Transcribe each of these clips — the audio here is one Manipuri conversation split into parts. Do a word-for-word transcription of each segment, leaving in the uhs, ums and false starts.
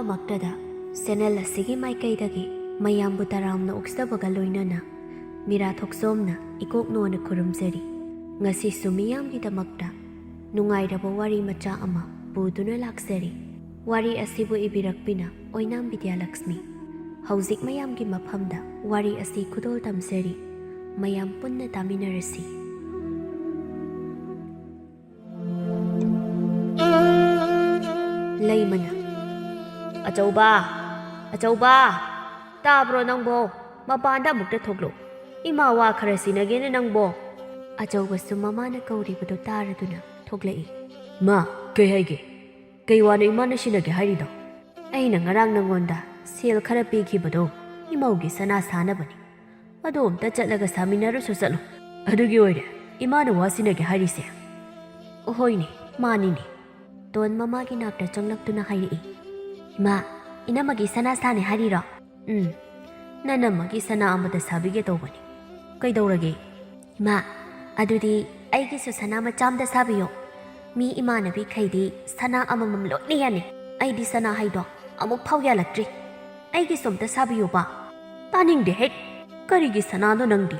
ꯃꯛꯇꯗ ꯆꯦꯅꯦꯜ ꯑꯁꯤꯒꯤ ꯃꯥꯏꯀꯩꯗꯒꯤ ꯃꯌꯥꯝꯕꯨ ꯇꯔꯥꯝꯅ ꯑꯣꯛꯆꯕꯒ ꯂꯣꯏꯅꯅ ꯃꯤꯔꯥ ꯊꯣꯛꯆꯣꯝꯅ ꯏꯀꯣꯛ ꯅꯣꯟꯅ ꯈꯨꯔꯨꯝꯖꯔꯤ꯫ ꯉꯁꯤꯁꯨ ꯃꯤꯌꯥꯝꯒꯤꯗꯃꯛꯇ ꯅꯨꯡꯉꯥꯏꯔꯕ ꯋꯥꯔꯤ ꯃꯆꯥ ꯑꯃ ꯄꯨꯗꯨꯅ ꯂꯥꯛꯆꯔꯤ꯫ ꯋꯥꯔꯤ ꯑꯁꯤꯕꯨ ꯏꯕꯤꯔꯛꯄꯤꯅ ꯑꯣꯏꯅꯥꯝ ꯕꯤꯗ꯭ꯌꯥꯂꯛꯁꯃꯤ꯫ ꯍꯧꯖꯤꯛ ꯃꯌꯥꯝꯒꯤ ꯃꯐꯝꯗ ꯋꯥꯔꯤ ꯑꯁꯤ ꯈꯨꯗꯣꯜ ꯇꯝꯖꯔꯤ꯫ ꯃꯌꯥꯝ ꯄꯨꯟꯅ ꯇꯥꯃꯤꯟꯅꯔꯁꯤ꯫ ꯂꯩꯃꯅ, "ꯑꯆꯧꯕ! ꯑꯆꯧꯕ! ꯇꯥꯕ꯭ꯔꯣ ꯅꯪꯕꯣ? ꯃꯄꯥꯟꯗ ꯑꯃꯨꯛꯇ ꯊꯣꯛꯂꯣ꯫ ꯏꯃꯥ ꯋꯥ ꯈꯔ ꯁꯤꯟꯅꯒꯦꯅ ꯅꯪꯕꯣ꯫" ꯑꯆꯧꯕꯁꯨ ꯃꯃꯥꯅ ꯀꯧꯔꯤꯕꯗꯨ ꯇꯥꯔꯗꯨꯅ ꯊꯣꯛꯂꯛꯏ꯫ "ꯃꯥ, ꯀꯩ ꯍꯥꯏꯒꯦ? ꯀꯩ ꯋꯥꯅꯣ ꯏꯃꯥꯅ ꯁꯤꯟꯅꯒꯦ ꯍꯥꯏꯔꯤꯗꯣ?" "ꯑꯩꯅ ꯉꯔꯥꯡ ꯅꯪꯉꯣꯟꯗ ꯁꯦꯜ ꯈꯔ ꯄꯤꯈꯤꯕꯗꯣ ꯏꯃꯧꯒꯤ ꯁꯅꯥ ꯁꯥꯅꯕꯅꯤ꯫ ꯑꯗꯨ ꯑꯝꯇ ꯆꯠꯂꯒ ꯁꯥꯃꯤꯟꯅꯔꯨꯁꯨ ꯆꯠꯂꯣ꯫" "ꯑꯗꯨꯒꯤ ꯑꯣꯏꯔꯦ ꯏꯃꯥꯅ ꯋꯥ ꯁꯤꯟꯅꯒꯦ ꯍꯥꯏꯔꯤꯁꯦ?" "ꯑꯍꯣꯏꯅꯦ, ꯃꯥꯅꯤꯅꯦ꯫" ꯇꯣꯟ ꯃꯃꯥꯒꯤ ꯅꯥꯛꯇ ꯆꯪꯂꯛꯇꯨꯅ ꯍꯥꯏꯔꯛꯏ꯫ "ꯏꯃꯥ, ꯏꯅꯝꯃꯒꯤ ꯁꯅꯥ ꯁꯥꯅꯤ ꯍꯥꯏꯔꯤꯔꯣ?" "ꯎꯝ, ꯅꯅꯝꯃꯒꯤ ꯁꯅꯥ ꯑꯃꯗ ꯁꯥꯕꯤꯒꯦ ꯇꯧꯕꯅꯤ꯫ ꯀꯩꯗꯧꯔꯒꯦ?" "ꯏꯃꯥ, ꯑꯗꯨꯗꯤ ꯑꯩꯒꯤꯁꯨ ꯁꯅꯥ ꯃꯆꯥ ꯑꯃꯗ ꯁꯥꯕꯤꯌꯣ꯫ ꯃꯤ ꯏꯃꯥꯟꯅꯕꯤꯈꯩꯗꯤ ꯁꯅꯥ ꯑꯃꯃꯝ ꯂꯣꯏꯅ ꯌꯥꯅꯩ꯫ ꯑꯩꯗꯤ ꯁꯅꯥ ꯍꯥꯏꯗꯣ ꯑꯃꯨꯛ ꯐꯥꯎ ꯌꯥꯜꯂꯛꯇ꯭ꯔꯤ꯫ ꯑꯩꯒꯤꯁꯨ ꯑꯝꯇ ꯁꯥꯕꯤꯌꯣꯕ꯫" "ꯇꯥꯅꯤꯡꯗꯦ ꯍꯦꯛ꯫ ꯀꯔꯤꯒꯤ ꯁꯅꯥꯅꯣ ꯅꯪꯗꯤ?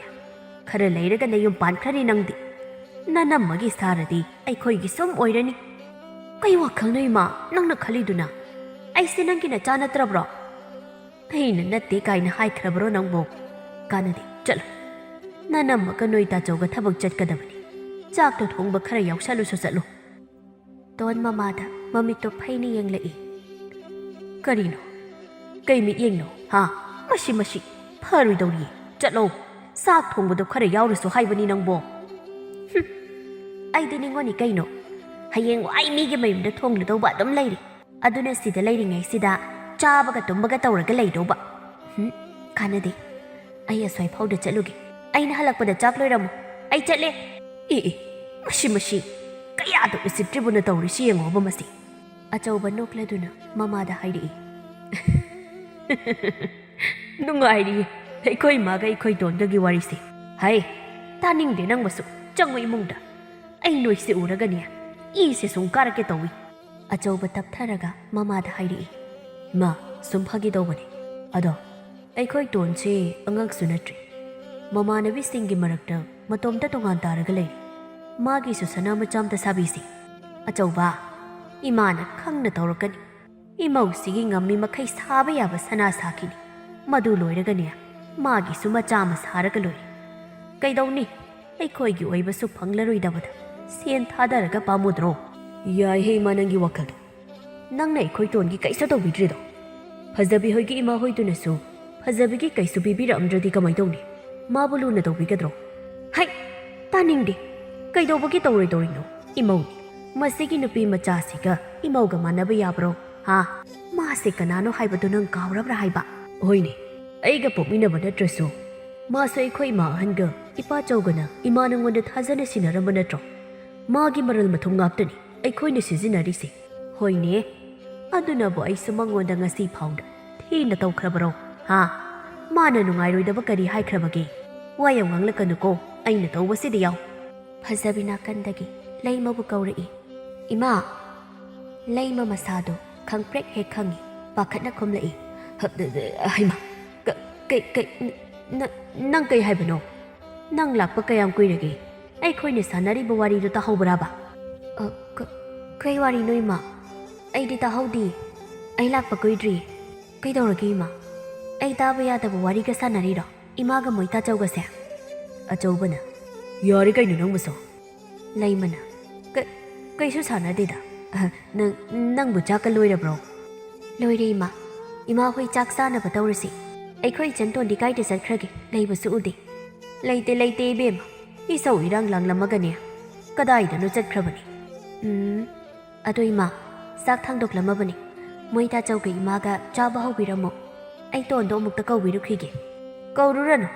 ꯈꯔ ꯂꯩꯔꯒ ꯅꯌꯨꯝ ꯄꯥꯟꯈ꯭ꯔꯅꯤ ꯅꯪꯗꯤ꯫ ꯅꯅꯝꯃꯒꯤ ꯁꯥꯔꯗꯤ ꯑꯩꯈꯣꯏꯒꯤ ꯁꯨꯝ ꯑꯣꯏꯔꯅꯤ꯫" "ꯀꯩ ꯋꯥꯈꯜꯅꯣ ꯏꯃꯥ ꯅꯪꯅ ꯈꯜꯂꯤꯗꯨꯅ? ꯑꯩꯁꯦ ꯅꯪꯒꯤ ꯅꯆꯥ ꯅꯠꯇ꯭ꯔꯕ꯭ꯔꯣ?" "ꯑꯩꯅ ꯅꯠꯇꯦ ꯀꯥꯏꯅ ꯍꯥꯏꯈ꯭ꯔꯕ꯭ꯔꯣ ꯅꯪꯕꯣ? ꯀꯥꯟꯅꯗꯦ, ꯆꯠꯂꯣ꯫ ꯅꯅꯝꯃꯒ ꯅꯣꯏ ꯇꯥꯆꯧꯒ ꯊꯕꯛ ꯆꯠꯀꯗꯕꯅꯤ꯫ ꯆꯥꯛꯇꯣ ꯊꯣꯡꯕ ꯈꯔ ꯌꯥꯎꯁꯜꯂꯨꯁꯨ ꯆꯠꯂꯣ꯫" ꯇꯣꯟ ꯃꯃꯥꯗ ꯃꯃꯤꯠꯇꯣ ꯐꯩꯅ ꯌꯦꯡꯂꯛꯏ꯫ "ꯀꯔꯤꯅꯣ? ꯀꯩ ꯃꯤꯠꯌꯦꯡꯅꯣ? ꯍꯥ? ꯃꯁꯤ, ꯃꯁꯤ ꯐꯔꯣꯏꯗꯧꯔꯤꯌꯦ꯫ ꯆꯠꯂꯣ꯫ ꯆꯥꯛ ꯊꯣꯡꯕꯗꯣ ꯈꯔ ꯌꯥꯎꯔꯨꯁꯨ ꯍꯥꯏꯕꯅꯤ ꯅꯪꯕꯣ꯫" "ꯍꯨꯝ, ꯑꯩꯗꯤ ꯅꯤꯡꯉꯣꯅꯤ ꯀꯩꯅꯣ꯫ ꯍꯌꯦꯡ ꯋꯥꯏ ꯃꯤꯒꯤ ꯃꯌꯨꯝꯗ ꯊꯣꯡꯂꯨꯗꯧꯕ ꯑꯗꯨꯝ ꯂꯩꯔꯤ꯫ ꯑꯗꯨꯅ ꯁꯤꯗ ꯂꯩꯔꯤꯉꯩꯁꯤꯗ ꯆꯥꯕꯒ ꯇꯨꯝꯕꯒ ꯇꯧꯔꯒ ꯂꯩꯗꯧꯕ꯫ ꯍꯨꯝ, ꯀꯥꯟꯅꯗꯦ꯫ ꯑꯩ ꯑꯁ꯭ꯋꯥꯏ ꯐꯥꯎꯗ ꯆꯠꯂꯨꯒꯦ꯫ ꯑꯩꯅ ꯍꯜꯂꯛꯄꯗ ꯆꯥꯛ ꯂꯣꯏꯔꯝꯃꯣ꯫ ꯑꯩ ꯆꯠꯂꯦ꯫" "ꯑꯦ, ꯑꯦ, ꯃꯁꯤ, ꯃꯁꯤ ꯀꯌꯥꯗ ꯎꯁꯤꯠꯇ꯭ꯔꯤꯕꯅꯣ ꯇꯧꯔꯤꯁꯤ ꯌꯦꯡꯉꯣꯕ ꯃꯁꯤ꯫" ꯑꯆꯧꯕ ꯅꯣꯛꯂꯗꯨꯅ ꯃꯃꯥꯗ ꯍꯥꯏꯔꯛꯏ꯫ "ꯅꯨꯡꯉꯥꯏꯔꯤꯌꯦ ꯑꯩꯈꯣꯏ ꯏꯃꯥꯒ ꯑꯩꯈꯣꯏ ꯇꯣꯟꯒꯒꯤ ꯋꯥꯔꯤꯁꯦ꯫ ꯍꯩ, ꯇꯥꯅꯤꯡꯗꯦ ꯅꯪ ꯃꯁꯨ꯫ ꯆꯪꯉꯨ ꯏꯃꯨꯡꯗ꯫ ꯑꯩ ꯅꯣꯏꯁꯦ ꯎꯔꯒꯅꯦ ꯏꯁꯦ ꯁꯨꯝ ꯀꯥꯔꯛꯀꯦ ꯇꯧꯏ꯫" ꯑꯆꯧꯕ ꯇꯞꯊꯔꯒ ꯃꯃꯥꯗ ꯍꯥꯏꯔꯛꯏ꯫ "ꯏꯃꯥ, ꯁꯨꯝ ꯐꯥꯒꯤ ꯇꯧꯕꯅꯤ꯫ ꯑꯗꯣ ꯑꯩꯈꯣꯏ ꯇꯣꯟꯁꯦ ꯑꯉꯥꯡꯁꯨ ꯅꯠꯇ꯭ꯔꯤ꯫ ꯃꯃꯥꯟꯅꯕꯤꯁꯤꯡꯒꯤ ꯃꯔꯛꯇ ꯃꯇꯣꯝꯇ ꯇꯣꯉꯥꯟ ꯇꯥꯔꯒ ꯂꯩꯔꯤ꯫ ꯃꯥꯒꯤꯁꯨ ꯁꯅꯥ ꯃꯆꯥ ꯑꯝꯇ ꯁꯥꯕꯤꯁꯤ꯫" "ꯑꯆꯧꯕ, ꯏꯃꯥꯅ ꯈꯪꯅ ꯇꯧꯔꯛꯀꯅꯤ꯫ ꯏꯃꯧꯁꯤꯒꯤ ꯉꯝꯃꯤ ꯃꯈꯩ ꯁꯥꯕ ꯌꯥꯕ ꯁꯅꯥ ꯁꯥꯈꯤꯅꯤ꯫ ꯃꯗꯨ ꯂꯣꯏꯔꯒꯅꯦ, ꯃꯥꯒꯤꯁꯨ ꯃꯆꯥ ꯑꯃ ꯁꯥꯔꯒ ꯂꯣꯏꯔꯦ꯫ ꯀꯩꯗꯧꯅꯤ, ꯑꯩꯈꯣꯏꯒꯤ ꯑꯣꯏꯕꯁꯨ ꯐꯪꯂꯔꯣꯏꯗꯕꯗ ꯁꯦꯟ ꯊꯥꯗꯔꯒ ꯄꯥꯝꯃꯨꯗ꯭ꯔꯣ?" "ꯌꯥꯏꯍꯦ ꯏꯃꯥ, ꯅꯪꯒꯤ ꯋꯥꯈꯜꯗꯣ꯫ ꯅꯪꯅ ꯑꯩꯈꯣꯏ ꯇꯣꯟꯒꯤ ꯀꯩꯁꯨ ꯇꯧꯕꯤꯗ꯭ꯔꯤꯗꯣ꯫ ꯐꯖꯕꯤ ꯍꯣꯏꯒꯤ ꯏꯃꯥ ꯍꯣꯏꯗꯨꯅꯁꯨ ꯐꯖꯕꯤꯒꯤ ꯀꯩꯁꯨ ꯄꯤꯕꯤꯔꯛꯑꯝꯗ꯭ꯔꯗꯤ ꯀꯃꯥꯏ ꯇꯧꯅꯤ? ꯃꯥꯕꯨ ꯂꯨꯅ ꯇꯧꯕꯤꯒꯗ꯭ꯔꯣ?" "ꯍꯩ, ꯇꯥꯅꯤꯡꯗꯦ꯫ ꯀꯩꯗꯧꯕꯒꯤ ꯇꯧꯔꯣꯏꯗꯧꯔꯤꯅꯣ? ꯏꯃꯧꯅꯤ꯫ ꯃꯁꯤꯒꯤ ꯅꯨꯄꯤ ꯃꯆꯥꯁꯤꯒ ꯏꯃꯧꯒ ꯃꯥꯟꯅꯕ ꯌꯥꯕ꯭ꯔꯣ? ꯍꯥ? ꯃꯥꯁꯦ ꯀꯅꯥꯅꯣ ꯍꯥꯏꯕꯗꯨ ꯅꯪ ꯀꯥꯎꯔꯕ꯭ꯔꯥ ꯍꯥꯏꯕ?" "ꯍꯣꯏꯅꯦ, ꯑꯩꯒ ꯄꯣꯛꯃꯤꯟꯅꯕ ꯅꯠꯇ꯭ꯔꯁꯨ ꯃꯥꯁꯨ ꯑꯩꯈꯣꯏ ꯏꯃꯥ ꯑꯍꯟꯒ ꯏꯄꯥꯆꯧꯒꯅ ꯏꯃꯥ ꯅꯉꯣꯟꯗ ꯊꯥꯖꯅ ꯁꯤꯟꯅꯔꯝꯕ ꯅꯠꯇ꯭ꯔꯣ? ꯃꯥꯒꯤ ꯃꯔꯜ ꯃꯊꯨꯝ ꯉꯥꯛꯇꯅꯤ ꯑꯩꯈꯣꯏꯅ ꯁꯤꯖꯤꯟꯅꯔꯤꯁꯦ꯫" "ꯍꯣꯏꯅꯦ, ꯑꯗꯨꯅꯕꯨ ꯑꯩꯁꯨ ꯃꯉꯣꯟꯗ ꯉꯁꯤ ꯐꯥꯎꯗ ꯊꯤꯅ ꯇꯧꯈ꯭ꯔꯕꯔꯣ? ꯍꯥ? ꯃꯥꯅ ꯅꯨꯡꯉꯥꯏꯔꯣꯏꯗꯕ ꯀꯔꯤ ꯍꯥꯏꯈ꯭ꯔꯕꯒꯦ? ꯋꯥ ꯌꯥꯝ ꯉꯥꯡꯂꯛꯀꯅꯨꯀꯣ, ꯑꯩꯅ ꯇꯧꯕꯁꯤꯗ ꯌꯥꯎ꯫" ꯐꯖꯕꯤ ꯅꯥꯀꯟꯗꯒꯤ ꯂꯩꯃꯕꯨ ꯀꯧꯔꯛꯏ꯫ "ꯏꯃꯥ!" ꯂꯩꯃ ꯃꯁꯥꯗꯨ ꯈꯪꯄ꯭ꯔꯦꯛ ꯍꯦꯛ ꯈꯪꯉꯤ, ꯄꯥꯈꯠꯅ ꯈꯨꯝꯂꯛꯏ꯫ "ꯍ-, ꯍꯩꯃꯥ, ꯀ-, ꯀꯩ-, ꯀꯩ-, ꯅ-, ꯅꯪ ꯀꯩ ꯍꯥꯏꯕꯅꯣ? ꯅꯪ ꯂꯥꯛꯄ ꯀꯌꯥꯝ ꯀꯨꯏꯔꯒꯦ? ꯑꯩꯈꯣꯏꯅ ꯁꯥꯟꯅꯔꯤꯕ ꯋꯥꯔꯤꯗꯨ ꯇꯥꯍꯧꯕ꯭ꯔꯥꯕ?" "ꯑ, ꯀ-, ꯀꯩ ꯋꯥꯔꯤꯅꯣ ꯏꯃꯥ? ꯑꯩꯗꯤ ꯇꯥꯍꯧꯗꯤꯌꯦ꯫ ꯑꯩ ꯂꯥꯛꯄ ꯀꯨꯏꯗ꯭ꯔꯤꯌꯦ꯫ ꯀꯩꯗꯧꯔꯒꯦ ꯏꯃꯥ? ꯑꯩ ꯇꯥꯕ ꯌꯥꯗꯕ ꯋꯥꯔꯤꯒ ꯁꯥꯟꯅꯔꯤꯔꯣ ꯏꯃꯥꯒ ꯃꯣꯏꯇꯥꯆꯧꯒꯁꯦ?" ꯑꯆꯧꯕꯅ, "ꯌꯥꯔꯦ ꯀꯩꯅꯣ ꯅꯪꯕꯨꯁꯨ꯫" ꯂꯩꯃꯅ, "ꯀ-, ꯀꯩꯁꯨ ꯁꯥꯟꯅꯗꯦꯗ꯫ ꯑꯍ, ꯅꯪ, ꯅꯪꯕꯨ ꯆꯥꯛꯀ ꯂꯣꯏꯔꯕ꯭ꯔꯣ?" "ꯂꯣꯏꯔꯦ ꯏꯃꯥ꯫ ꯏꯃꯥ ꯍꯣꯏ ꯆꯥꯛ ꯆꯥꯅꯕ ꯇꯧꯔꯁꯤ꯫ ꯑꯩꯈꯣꯏ ꯏꯆꯟꯇꯣꯟꯗꯤ ꯀꯥꯏꯗ ꯆꯠꯈ꯭ꯔꯒꯦ? ꯂꯩꯕꯁꯨ ꯎꯗꯦ꯫" "ꯂꯩꯇꯦ, ꯂꯩꯇꯦ ꯏꯕꯦꯝꯃ꯫ ꯏꯁꯧ ꯏꯔꯥꯡ ꯂꯥꯡꯂꯝꯃꯒꯅꯦ ꯀꯗꯥꯏꯗꯅꯣ ꯆꯠꯈ꯭ꯔꯕꯅꯤ꯫" "ꯎꯝ, ꯑꯗꯣ ꯏꯃꯥ, ꯆꯥꯛ ꯊꯥꯡꯗꯣꯛꯂꯝꯃꯕꯅꯤ꯫ ꯃꯣꯏꯇꯥꯆꯧꯒ ꯏꯃꯥꯒ ꯆꯥꯕ ꯍꯧꯕꯤꯔꯝꯃꯣ꯫ ꯑꯩ ꯇꯣꯟꯗꯣ ꯑꯃꯨꯛꯇ ꯀꯧꯕꯤꯔꯨꯈꯤꯒꯦ꯫" "ꯀꯧꯔꯨꯔꯅꯨ꯫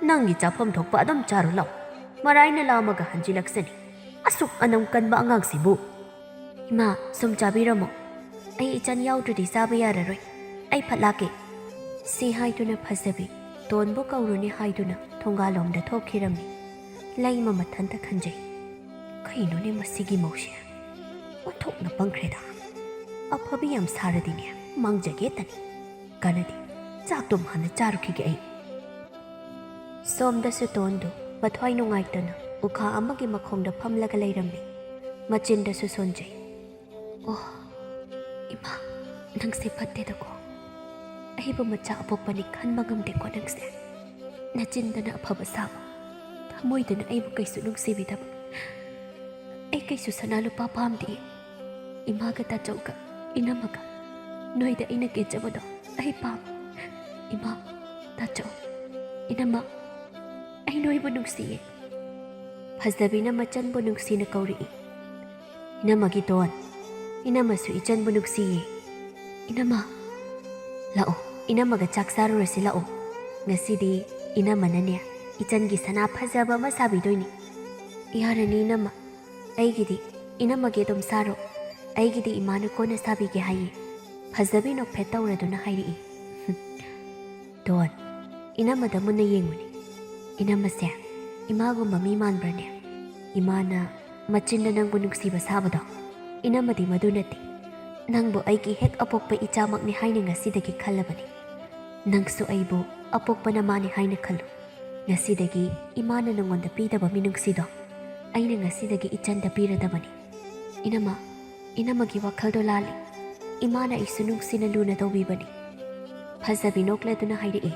ꯅꯪꯒꯤ ꯆꯥꯐꯝ ꯊꯣꯛꯄ ꯑꯗꯨꯝ ꯆꯥꯔꯨ ꯂꯥꯎ꯫ ꯃꯔꯥꯏꯅ ꯂꯥꯝꯃꯒ ꯍꯟꯖꯤꯜꯂꯛꯁꯅꯤ꯫ ꯑꯁꯨꯛ ꯑꯅꯝ ꯀꯟꯕ ꯑꯉꯥꯡꯁꯤꯕꯨ꯫" "ꯏꯃꯥ, ꯁꯨꯝ ꯆꯥꯕꯤꯔꯝꯃꯣ꯫ ꯑꯩ ꯏꯆꯟ ꯌꯥꯎꯗ꯭ꯔꯗꯤ ꯆꯥꯕ ꯌꯥꯔꯔꯣꯏ꯫ ꯑꯩ ꯐꯠ ꯂꯥꯛꯀꯦ꯫" ꯁꯤ ꯍꯥꯏꯗꯨꯅ ꯐꯖꯕꯤ ꯇꯣꯟꯕꯨ ꯀꯧꯔꯨꯅꯤ ꯍꯥꯏꯗꯨꯅ ꯊꯣꯡꯒꯥꯜꯂꯣꯝꯗ ꯊꯣꯛꯈꯤꯔꯝꯃꯤ꯫ ꯂꯩꯃ ꯃꯊꯟꯇ ꯈꯟꯖꯩ, "ꯀꯩꯅꯣꯅꯦ ꯃꯁꯤꯒꯤ ꯃꯧꯁꯦ? ꯑꯣꯟꯊꯣꯛꯅ ꯄꯪꯈ꯭ꯔꯦꯗ꯫ ꯑꯐꯕꯤ ꯌꯥꯝ ꯁꯥꯔꯗꯤꯅꯦ ꯃꯥꯡꯖꯒꯦꯇꯅꯤ꯫ ꯀꯥꯟꯅꯗꯦ, ꯆꯥꯛꯇꯨꯝ ꯍꯥꯟꯅ ꯆꯥꯔꯨꯈꯤꯒꯦ ꯑꯩ꯫ ꯁꯣꯝꯗꯁꯨ ꯇꯣꯟꯗꯨ ꯃꯊ꯭ꯋꯥꯏ ꯅꯨꯡꯉꯥꯏꯇꯅ ꯎꯈꯥ ꯑꯃꯒꯤ ꯃꯈꯣꯡꯗ ꯐꯝꯂꯒ ꯂꯩꯔꯝꯃꯤ꯫ ꯃꯆꯤꯟꯗꯁꯨ ꯁꯣꯟꯖꯩ꯫ ꯑꯣ, ꯏꯃꯥ, ꯅꯪꯁꯦ ꯐꯠꯇꯦꯗꯀꯣ꯫ ꯑꯩꯕꯨ ꯃꯆꯥ ꯑꯄꯣꯛꯄꯅꯤ ꯈꯟꯕ ꯉꯝꯗꯦꯀꯣ ꯅꯪꯁꯦ꯫ ꯅꯆꯤꯟꯗꯅ ꯑꯐꯕ ꯁꯥꯕ, ꯊꯃꯣꯏꯗꯅ ꯑꯩꯕꯨ ꯀꯩꯁꯨ ꯅꯨꯡꯁꯤꯕꯤꯗꯕ꯫ ꯑꯩ ꯀꯩꯁꯨ ꯁꯅꯥ ꯂꯨꯄꯥ ꯄꯥꯝꯗꯦ꯫ ꯏꯃꯥꯒ ꯇꯥꯆꯧꯒ, ꯏꯅꯝꯃꯒ, ꯅꯣꯏꯗ ꯑꯩꯅ ꯀꯦꯖꯕꯗꯣ ꯑꯩ ꯄꯥꯝꯃꯤ꯫ ꯏꯃꯥ, ꯇꯥꯆꯧ, ꯏꯅꯝꯃ, ꯑꯩ ꯅꯣꯏꯕꯨ ꯅꯨꯡꯁꯤꯌꯦ꯫ ꯐꯖꯕꯤꯅ ꯃꯆꯟꯕꯨ ꯅꯨꯡꯁꯤꯅ ꯀꯧꯔꯛꯏ꯫ ꯏꯅꯝꯃꯒꯤ ꯇꯣꯟ, ꯏꯅꯝꯃꯁꯨ ꯏꯆꯟꯕꯨ ꯅꯨꯡꯁꯤꯌꯦ꯫ ꯏꯅꯝꯃ, ꯂꯥꯛꯑꯣ, ꯏꯅꯝꯃꯒ ꯆꯥꯛ ꯆꯥꯔꯨꯔꯁꯤ ꯂꯥꯛꯑꯣ꯫ ꯉꯁꯤꯗꯤ ꯏꯅꯝꯃꯅꯅꯦ, ꯏꯆꯟꯒꯤ ꯁꯅꯥ ꯐꯖꯕ ꯑꯃ ꯁꯥꯕꯤꯗꯣꯏꯅꯤ꯫ ꯌꯥꯔꯅꯤ ꯏꯅꯝꯃ, ꯑꯩꯒꯤꯗꯤ ꯏꯅꯝꯃꯒꯤ ꯑꯗꯨꯝ ꯁꯥꯔꯣ꯫ ꯑꯩꯒꯤꯗꯤ ꯏꯃꯥꯅ ꯀꯣꯟꯅ ꯁꯥꯕꯤꯒꯦ ꯍꯥꯏꯌꯦ꯫ ꯐꯖꯕꯤ ꯅꯣꯛꯐꯦꯠ ꯇꯧꯔꯗꯨꯅ ꯍꯥꯏꯔꯛꯏ꯫ ꯇꯣꯟ, ꯏꯅꯝꯃꯗ ꯃꯨꯟꯅ ꯌꯦꯡꯉꯨꯅꯦ꯫ ꯏꯅꯝꯃꯁꯦ ꯏꯃꯥꯒꯨꯝꯕ ꯃꯤ ꯃꯥꯟꯕ꯭ꯔꯅꯦ? ꯏꯃꯥꯅ ꯃꯆꯤꯟꯅ ꯅꯪꯕꯨ ꯅꯨꯡꯁꯤꯕ ꯁꯥꯕꯗꯣ, ꯏꯅꯝꯃꯗꯤ ꯃꯗꯨ ꯅꯠꯇꯦ꯫ ꯅꯪꯕꯨ ꯑꯩꯒꯤ ꯍꯦꯛ ꯑꯄꯣꯛꯄ ꯏꯆꯥꯃꯛꯅꯤ ꯍꯥꯏꯅ ꯉꯁꯤꯗꯒꯤ ꯈꯜꯂꯕꯅꯤ꯫ ꯅꯪꯁꯨ ꯑꯩꯕꯨ ꯑꯄꯣꯛꯄ ꯅꯃꯥꯅꯤ ꯍꯥꯏꯅ ꯈꯜꯂꯨ꯫ ꯉꯁꯤꯗꯒꯤ ꯏꯃꯥꯅ ꯅꯉꯣꯟꯗ ꯄꯤꯗꯕ ꯃꯤꯅꯨꯡꯁꯤꯗꯣ ꯑꯩꯅ ꯉꯁꯤꯗꯒꯤ ꯏꯆꯟꯗ ꯄꯤꯔꯗꯕꯅꯤ꯫ ꯏꯅꯝꯃ, ꯏꯅꯝꯃꯒꯤ ꯋꯥꯈꯜꯗꯣ ꯂꯥꯜꯂꯤ꯫ ꯏꯃꯥꯅ ꯑꯩꯁꯨ ꯅꯨꯡꯁꯤꯅ ꯂꯨꯅ ꯇꯧꯕꯤꯕꯅꯤ꯫ ꯐꯖꯕꯤ ꯅꯣꯛꯂꯗꯨꯅ ꯍꯥꯏꯔꯛꯏ꯫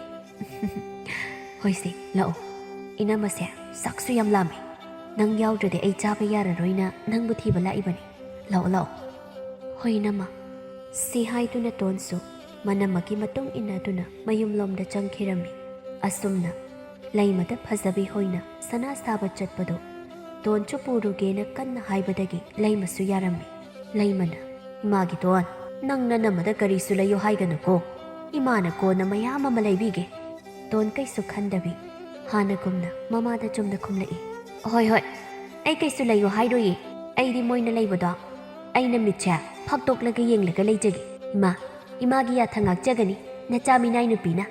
ꯍꯣꯏꯁꯦ, ꯂꯥꯛꯑꯣ꯫ ꯏꯅꯝꯃꯁꯦ ꯆꯥꯛꯁꯨ ꯌꯥꯝ ꯂꯥꯝꯃꯦ꯫ ꯅꯪ ꯌꯥꯎꯗ꯭ꯔꯗꯤ ꯑꯩ ꯆꯥꯕ ꯌꯥꯔꯔꯣꯏꯅ ꯅꯪꯕꯨ ꯊꯤꯕ ꯂꯥꯛꯏꯕꯅꯤ꯫ ꯂꯥꯛꯑꯣ, ꯂꯥꯛꯑꯣ꯫ ꯍꯣꯏ, ꯏꯅꯝꯃ꯫ ꯁꯤ ꯍꯥꯏꯗꯨꯅ ꯇꯣꯟꯁꯨ ꯃꯅꯝꯃꯒꯤ ꯃꯇꯨꯡ ꯏꯟꯅꯗꯨꯅ ꯃꯌꯨꯝꯂꯣꯝꯗ ꯆꯪꯈꯤꯔꯝꯃꯤ꯫ ꯑꯁꯨꯝꯅ ꯂꯩꯃꯗ ꯐꯖꯕꯤ ꯍꯣꯏꯅ ꯁꯅꯥ ꯁꯥꯕ ꯆꯠꯄꯗꯣ ꯇꯣꯟꯁꯨ ꯄꯨꯔꯨꯒꯦꯅ ꯀꯟꯅ ꯍꯥꯏꯕꯗꯒꯤ ꯂꯩꯃꯁꯨ ꯌꯥꯔꯝꯃꯤ꯫ ꯂꯩꯃꯅ, "ꯏꯃꯥꯒꯤ ꯇꯣꯟ, ꯅꯪ ꯅꯅꯝꯃꯗ ꯀꯔꯤꯁꯨ ꯂꯩꯌꯨ ꯍꯥꯏꯒꯅꯨꯀꯣ꯫ ꯏꯃꯥꯅ ꯀꯣꯟꯅ ꯃꯌꯥꯝ ꯑꯃ ꯂꯩꯕꯤꯒꯦ꯫" ꯇꯣꯟ ꯀꯩꯁꯨ ꯈꯟꯗꯕꯤ ꯍꯥꯟꯅꯒꯨꯝꯅ ꯃꯃꯥꯗ ꯆꯨꯝꯅ ꯈꯨꯝꯂꯛꯏ꯫ "ꯍꯣꯏ, ꯍꯣꯏ, ꯑꯩ ꯀꯩꯁꯨ ꯂꯩꯌꯨ ꯍꯥꯏꯔꯣꯏꯌꯦ꯫ ꯑꯩꯗꯤ ꯃꯣꯏꯅ ꯂꯩꯕꯗꯣ ꯑꯩꯅ ꯃꯤꯠꯁꯦ ꯐꯥꯛꯇꯣꯛꯂꯒ ꯌꯦꯡꯂꯒ ꯂꯩꯖꯒꯦ꯫ ꯏꯃꯥ, ꯏꯃꯥꯒꯤ ꯌꯥꯊꯪ ꯉꯥꯛꯆꯒꯅꯤ, ꯅꯆꯥ ꯃꯤꯅꯥꯏ ꯅꯨꯄꯤꯅ꯫"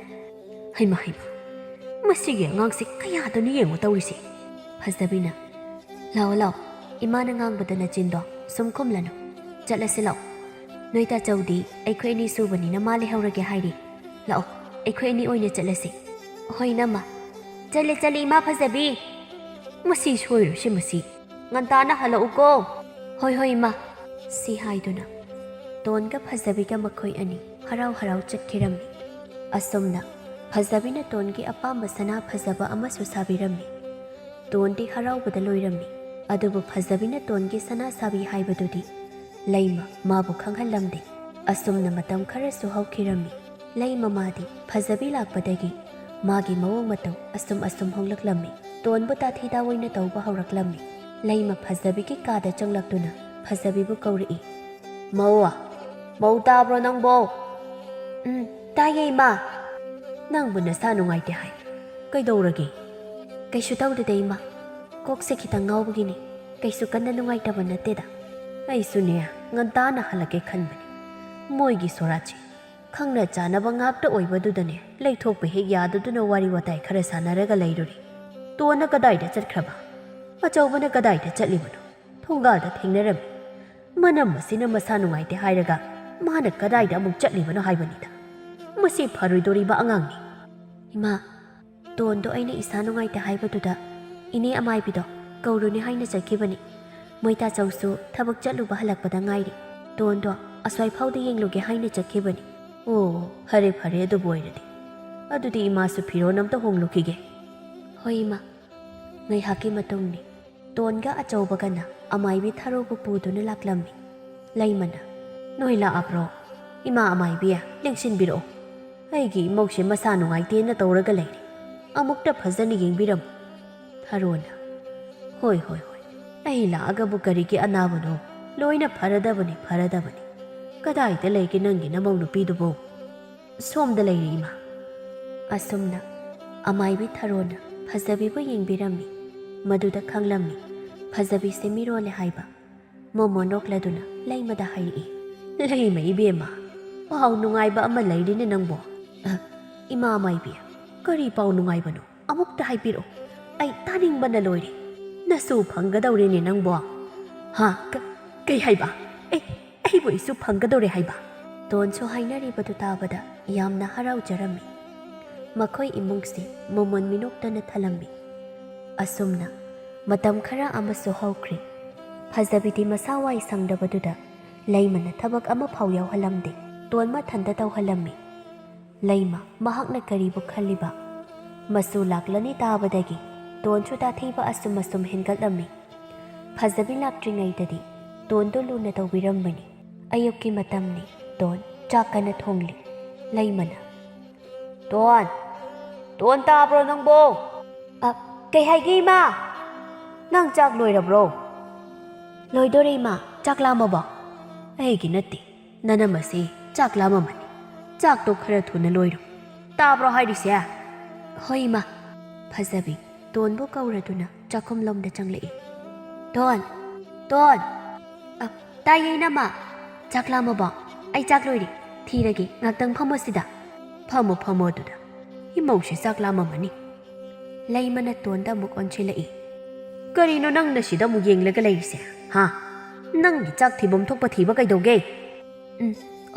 ꯍꯩꯃ, ꯍꯩꯃ, ꯃꯁꯤꯒꯤ ꯑꯉꯥꯡꯁꯦ ꯀꯌꯥꯗꯅꯣ ꯌꯦꯡꯉꯣ ꯇꯧꯔꯤꯁꯦ꯫ ꯐꯖꯕꯤꯅ, "ꯂꯥꯛꯑꯣ, ꯂꯥꯛꯑꯣ, ꯏꯃꯥꯅ ꯉꯥꯡꯕꯗ ꯅꯆꯤꯟꯗꯣ ꯁꯨꯝ ꯈꯨꯝꯂꯅꯨ꯫ ꯆꯠꯂꯁꯤ ꯂꯥꯛꯑꯣ꯫ "ꯅꯣꯏ ꯇꯥꯆꯧꯗꯤ ꯑꯩꯈꯣꯏ ꯑꯅꯤ ꯁꯨꯕꯅꯤꯅ ꯃꯥ ꯂꯩꯍꯧꯔꯒꯦ ꯍꯥꯏꯔꯤ꯫ ꯂꯥꯛꯑꯣ, ꯑꯩꯈꯣꯏ ꯑꯅꯤ ꯑꯣꯏꯅ ꯆꯠꯂꯁꯤ꯫" "ꯍꯣꯏ, ꯏꯅꯝꯃ꯫ ꯆꯠꯂꯦ, ꯆꯠꯂꯦ, ꯏꯃꯥ ꯐꯖꯕꯤ꯫ ꯃꯁꯤ ꯁꯣꯏꯔꯣꯏꯁꯤ, ꯃꯁꯤ꯫ ꯉꯟꯇꯥꯅ ꯍꯜꯂꯛꯎꯀꯣ꯫" "ꯍꯣꯏ, ꯍꯣꯏ, ꯏꯃꯥ꯫" ꯁꯤ ꯍꯥꯏꯗꯨꯅ ꯇꯣꯟꯒ ꯐꯖꯕꯤꯒ ꯃꯈꯣꯏ ꯑꯅꯤ ꯍꯔꯥꯎ ꯍꯔꯥꯎ ꯆꯠꯈꯤꯔꯝꯃꯤ꯫ ꯑꯁꯨꯝꯅ ꯐꯖꯕꯤꯅ ꯇꯣꯟꯒꯤ ꯑꯄꯥꯝꯕ ꯁꯅꯥ ꯐꯖꯕ ꯑꯃꯁꯨ ꯁꯥꯕꯤꯔꯝꯃꯤ꯫ ꯇꯣꯟꯗꯤ ꯍꯔꯥꯎꯕꯗ ꯂꯣꯏꯔꯝꯃꯤ꯫ ꯑꯗꯨꯕꯨ ꯐꯖꯕꯤꯅ ꯇꯣꯟꯒꯤ ꯁꯅꯥ ꯁꯥꯕꯤ ꯍꯥꯏꯕꯗꯨꯗꯤ ꯂꯩꯃ ꯃꯥꯕꯨ ꯈꯪꯍꯜꯂꯝꯗꯦ꯫ ꯑꯁꯨꯝꯅ ꯃꯇꯝ ꯈꯔꯁꯨ ꯍꯧꯈꯤꯔꯝꯃꯤ꯫ ꯂꯩꯃ ꯃꯥꯗꯤ ꯐꯖꯕꯤ ꯂꯥꯛꯄꯗꯒꯤ ꯃꯥꯒꯤ ꯃꯑꯣꯡ ꯃꯇꯧ ꯑꯁꯨꯝ ꯑꯁꯨꯝ ꯍꯣꯡꯂꯛꯂꯝꯃꯤ꯫ ꯇꯣꯟꯕꯨ ꯇꯥꯊꯤ ꯇꯥꯑꯣꯏꯅ ꯇꯧꯕ ꯍꯧꯔꯛꯂꯝꯃꯤ꯫ ꯂꯩꯃ ꯐꯖꯕꯤꯒꯤ ꯀꯥꯗ ꯆꯪꯂꯛꯇꯨꯅ ꯐꯖꯕꯤꯕꯨ ꯀꯧꯔꯛꯏ꯫ "ꯃꯧ, ꯃꯧ ꯇꯥꯕ꯭ꯔꯣ ꯅꯪꯕꯣ?" "ꯎꯝ, ꯇꯥꯏꯌꯦ, ꯏꯃꯥ꯫" "ꯅꯪꯕꯨ ꯅꯁꯥ ꯅꯨꯡꯉꯥꯏꯇꯦ ꯍꯥꯏ꯫ ꯀꯩꯗꯧꯔꯒꯦ?" "ꯀꯩꯁꯨ ꯇꯧꯗꯦꯗ, ꯏꯃꯥ꯫ ꯀꯣꯛꯁꯦ ꯈꯤꯇꯪ ꯉꯥꯎꯕꯒꯤꯅꯤ꯫ ꯀꯩꯁꯨ ꯀꯟꯅ ꯅꯨꯡꯉꯥꯏꯇꯕ ꯅꯠꯇꯦꯗ꯫" "ꯑꯩꯁꯨꯅꯦ, ꯉꯟꯇꯥꯅ ꯍꯜꯂꯛꯀꯦ ꯈꯟꯕꯅꯤ꯫ ꯃꯣꯏꯒꯤ ꯁꯣꯔꯥꯠꯁꯤ ꯈꯪꯅ ꯆꯥꯅꯕ ꯉꯥꯛꯇ ꯑꯣꯏꯕꯗꯨꯗꯅꯦ, ꯂꯩꯊꯣꯛꯄ ꯍꯦꯛ ꯌꯥꯗꯗꯨꯅ ꯋꯥꯔꯤ ꯋꯥꯇꯥꯏ ꯈꯔ ꯁꯥꯟꯅꯔꯒ ꯂꯩꯔꯨꯔꯤ꯫ ꯇꯣꯟꯅ ꯀꯗꯥꯏꯗ ꯆꯠꯈ꯭ꯔꯕ? ꯑꯆꯧꯕꯅ ꯀꯗꯥꯏꯗ ꯆꯠꯂꯤꯕꯅꯣ? ꯊꯣꯡꯒꯥꯜꯗ ꯊꯦꯡꯅꯔꯝꯃꯤ꯫ ꯃꯅꯝ ꯑꯁꯤꯅ ꯃꯁꯥ ꯅꯨꯡꯉꯥꯏꯇꯦ ꯍꯥꯏꯔꯒ ꯃꯥꯅ ꯀꯗꯥꯏꯗ ꯑꯃꯨꯛ ꯆꯠꯂꯤꯕꯅꯣ ꯍꯥꯏꯕꯅꯤꯗ꯫ ꯃꯁꯤ ꯐꯔꯣꯏꯗꯣꯔꯤꯕ ꯑꯉꯥꯡꯅꯤ꯫" "ꯏꯃꯥ, ꯇꯣꯟꯗꯣ ꯑꯩꯅ ꯏꯁꯥ ꯅꯨꯡꯉꯥꯏꯇꯦ ꯍꯥꯏꯕꯗꯨꯗ ꯏꯅꯦ ꯑꯃꯥꯏꯕꯤꯗꯣ ꯀꯧꯔꯨꯅꯤ ꯍꯥꯏꯅ ꯆꯠꯈꯤꯕꯅꯤ꯫ ꯃꯣꯏ ꯇꯥꯆꯧꯁꯨ ꯊꯕꯛ ꯆꯠꯂꯨꯕ ꯍꯜꯂꯛꯄꯗ ꯉꯥꯏꯔꯤ꯫ ꯇꯣꯟꯗꯣ ꯑꯁ꯭ꯋꯥꯏ ꯐꯥꯎꯗ ꯌꯦꯡꯂꯨꯒꯦ ꯍꯥꯏꯅ ꯆꯠꯈꯤꯕꯅꯤ꯫" "ꯑꯣ, ꯐꯔꯦ, ꯐꯔꯦ, ꯑꯗꯨꯕꯨ ꯑꯣꯏꯔꯗꯤ꯫ ꯑꯗꯨꯗꯤ ꯏꯃꯥꯁꯨ ꯐꯤꯔꯣꯜ ꯑꯝꯇ ꯍꯣꯡꯂꯨꯈꯤꯒꯦ꯫" "ꯍꯣꯏ, ꯏꯃꯥ꯫" ꯉꯥꯏꯍꯥꯛꯀꯤ ꯃꯇꯨꯡꯅꯤ꯫ ꯇꯣꯟꯒ ꯑꯆꯧꯕꯒꯅ ꯑꯃꯥꯏꯕꯤ ꯊꯔꯣꯕꯨ ꯄꯨꯗꯨꯅ ꯂꯥꯛꯂꯝꯃꯤ꯫ ꯂꯩꯃꯅ, "ꯅꯣꯏ ꯂꯥꯛꯑꯕ꯭ꯔꯣ? ꯏꯃꯥ ꯑꯃꯥꯏꯕꯤ, ꯂꯦꯡꯁꯤꯟꯕꯤꯔꯛꯑꯣ꯫ ꯑꯩꯒꯤ ꯏꯃꯧꯁꯦ ꯃꯁꯥ ꯅꯨꯡꯉꯥꯏꯇꯦꯅ ꯇꯧꯔꯒ ꯂꯩꯔꯦ꯫ ꯑꯃꯨꯛꯇ ꯐꯖꯅ ꯌꯦꯡꯕꯤꯔꯝꯃꯨ꯫" ꯊꯔꯣꯅ, "ꯍꯣꯏ, ꯍꯣꯏ, ꯍꯣꯏ꯫ ꯑꯩ ꯂꯥꯛꯑꯒꯕꯨ ꯀꯔꯤꯒꯤ ꯑꯅꯥꯕꯅꯣ? ꯂꯣꯏꯅ ꯐꯔꯗꯕꯅꯤ, ꯐꯔꯗꯕꯅꯤ꯫ ꯀꯗꯥꯏꯗ ꯂꯩꯒꯦ ꯅꯪꯒꯤ ꯅꯃꯧ ꯅꯨꯄꯤꯗꯨꯕꯨ?" "ꯁꯣꯝꯗ ꯂꯩꯔꯦ, ꯏꯃꯥ꯫" ꯑꯁꯨꯝꯅ ꯑꯃꯥꯏꯕꯤ ꯊꯔꯣꯅ ꯐꯖꯕꯤꯕꯨ ꯌꯦꯡꯕꯤꯔꯝꯃꯤ꯫ ꯃꯗꯨꯗ ꯈꯪꯂꯝꯃꯤ ꯐꯖꯕꯤꯁꯦ ꯃꯤꯔꯣꯜꯂꯦ ꯍꯥꯏꯕ꯫ ꯃꯣꯃꯣ ꯅꯣꯛꯂꯗꯨꯅ ꯂꯩꯃꯗ ꯍꯥꯏꯔꯛꯏ, "ꯂꯩꯃ ꯏꯕꯦꯝꯃ, ꯄꯥꯎ ꯅꯨꯡꯉꯥꯏꯕ ꯑꯃ ꯂꯩꯔꯤꯅꯦ ꯅꯪꯕꯣ꯫" "ꯑ, ꯏꯃꯥ ꯑꯃꯥꯏꯕꯤ, ꯀꯔꯤ ꯄꯥꯎ ꯅꯨꯡꯉꯥꯏꯕꯅꯣ? ꯑꯃꯨꯛꯇ ꯍꯥꯏꯕꯤꯔꯛꯑꯣ꯫ ꯑꯩ ꯇꯥꯅꯤꯡꯕꯅ ꯂꯣꯏꯔꯦ꯫ ꯅꯁꯨ ꯐꯪꯒꯗꯧꯔꯦꯅꯦ ꯅꯪꯕꯣ꯫" "ꯍꯥ? ꯀ-, ꯀꯩ ꯍꯥꯏꯕ? ꯑꯦ, ꯑꯩꯕꯨ ꯑꯩꯁꯨ ꯐꯪꯒꯗꯧꯔꯦ ꯍꯥꯏꯕ?" ꯇꯣꯟꯁꯨ ꯍꯥꯏꯅꯔꯤꯕꯗꯨ ꯇꯥꯕꯗ ꯌꯥꯝꯅ ꯍꯔꯥꯎꯖꯔꯝꯃꯤ꯫ ꯃꯈꯣꯏ ꯏꯃꯨꯡꯁꯤ ꯃꯃꯣꯟ ꯃꯤꯅꯣꯛꯇꯅ ꯊꯜꯂꯝꯃꯤ꯫ ꯑꯁꯨꯝꯅ ꯃꯇꯝ ꯈꯔ ꯑꯃꯁꯨ ꯍꯧꯈ꯭ꯔꯦ꯫ ꯐꯖꯕꯤꯗꯤ ꯃꯁꯥ ꯋꯥꯏ ꯁꯪꯗꯕꯗꯨꯗ ꯂꯩꯃꯅ ꯊꯕꯛ ꯑꯃꯐꯥꯎ ꯌꯥꯎꯍꯜꯂꯝꯗꯦ꯫ ꯇꯣꯟ ꯃꯊꯟꯇ ꯇꯧꯍꯜꯂꯝꯃꯤ꯫ ꯂꯩꯃ ꯃꯍꯥꯛꯅ ꯀꯔꯤꯕꯨ ꯈꯜꯂꯤꯕ? ꯃꯁꯨ ꯂꯥꯛꯂꯅꯤ ꯇꯥꯕꯗꯒꯤ ꯇꯣꯟꯁꯨ ꯇꯥꯊꯤꯕ ꯑꯁꯨꯝ ꯑꯁꯨꯝ ꯍꯦꯟꯒꯠꯂꯝꯃꯤ꯫ ꯐꯖꯕꯤ ꯂꯥꯛꯇ꯭ꯔꯤꯉꯩꯗꯗꯤ ꯇꯣꯟꯗꯨ ꯂꯨꯅ ꯇꯧꯕꯤꯔꯝꯕꯅꯤ꯫ ꯑꯌꯨꯛꯀꯤ ꯃꯇꯝꯅꯤ꯫ ꯇꯣꯟ ꯆꯥꯛ ꯀꯟꯅ ꯊꯣꯡꯂꯤ꯫ ꯂꯩꯃꯅ, "ꯇꯣꯟ! ꯇꯣꯟ, ꯇꯥꯕ꯭ꯔꯣ ꯅꯪꯕꯣ?" "ꯑ, ꯀꯩ ꯍꯥꯏꯒꯦ, ꯏꯃꯥ?" "ꯅꯪ ꯆꯥꯛ ꯂꯣꯏꯔꯕ꯭ꯔꯣ?" "ꯂꯣꯏꯗꯣꯔꯦ, ꯏꯃꯥ꯫ ꯆꯥꯛ ꯂꯥꯝꯃꯕꯣ?" "ꯑꯩꯒꯤ ꯅꯠꯇꯦ, ꯅꯅꯝꯃꯁꯤ ꯆꯥꯛ ꯂꯥꯝꯃꯝꯃꯅꯤ꯫ ꯆꯥꯛꯇꯣ ꯈꯔ ꯊꯨꯅ ꯂꯣꯏꯔꯣ꯫ ꯇꯥꯕ꯭ꯔꯣ ꯍꯥꯏꯔꯤꯁꯦ?" "ꯍꯣꯏ, ꯏꯃꯥ꯫" ꯐꯖꯕꯤ ꯇꯣꯟꯕꯨ ꯀꯧꯔꯗꯨꯅ ꯆꯥꯛꯈꯨꯝꯂꯣꯝꯗ ꯆꯪꯂꯛꯏ꯫ "ꯇꯣꯟ! ꯇꯣꯟ!" "ꯑ, ꯇꯥꯏꯌꯦ, ꯏꯅꯝꯃ꯫ ꯆꯥꯛ ꯂꯥꯝꯃꯕꯣ? ꯑꯩ ꯆꯥꯛ ꯂꯣꯏꯔꯦ꯫ ꯊꯤꯔꯒꯦ, ꯉꯥꯛꯇꯪ ꯐꯝꯃꯣ ꯁꯤꯗ꯫" "ꯐꯝꯃꯣ, ꯐꯝꯃꯣ ꯑꯗꯨꯗ꯫ ꯏꯃꯧꯁꯦ ꯆꯥꯛ ꯂꯥꯝꯃꯝꯃꯅꯤ꯫" ꯂꯩꯃꯅ ꯇꯣꯟꯗ ꯑꯃꯨꯛ ꯑꯣꯟꯁꯤꯜꯂꯛꯏ꯫ "ꯀꯔꯤꯅꯣ ꯅꯪꯅ ꯁꯤꯗ ꯑꯃꯨꯛ ꯌꯦꯡꯂꯒ ꯂꯩꯔꯤꯁꯦ? ꯍꯥ? ꯅꯪꯒꯤ ꯆꯥꯛ ꯊꯤꯐꯝ ꯊꯣꯛꯄ ꯊꯤꯕ ꯀꯩꯗꯧꯒꯦ?" "ꯎꯝ,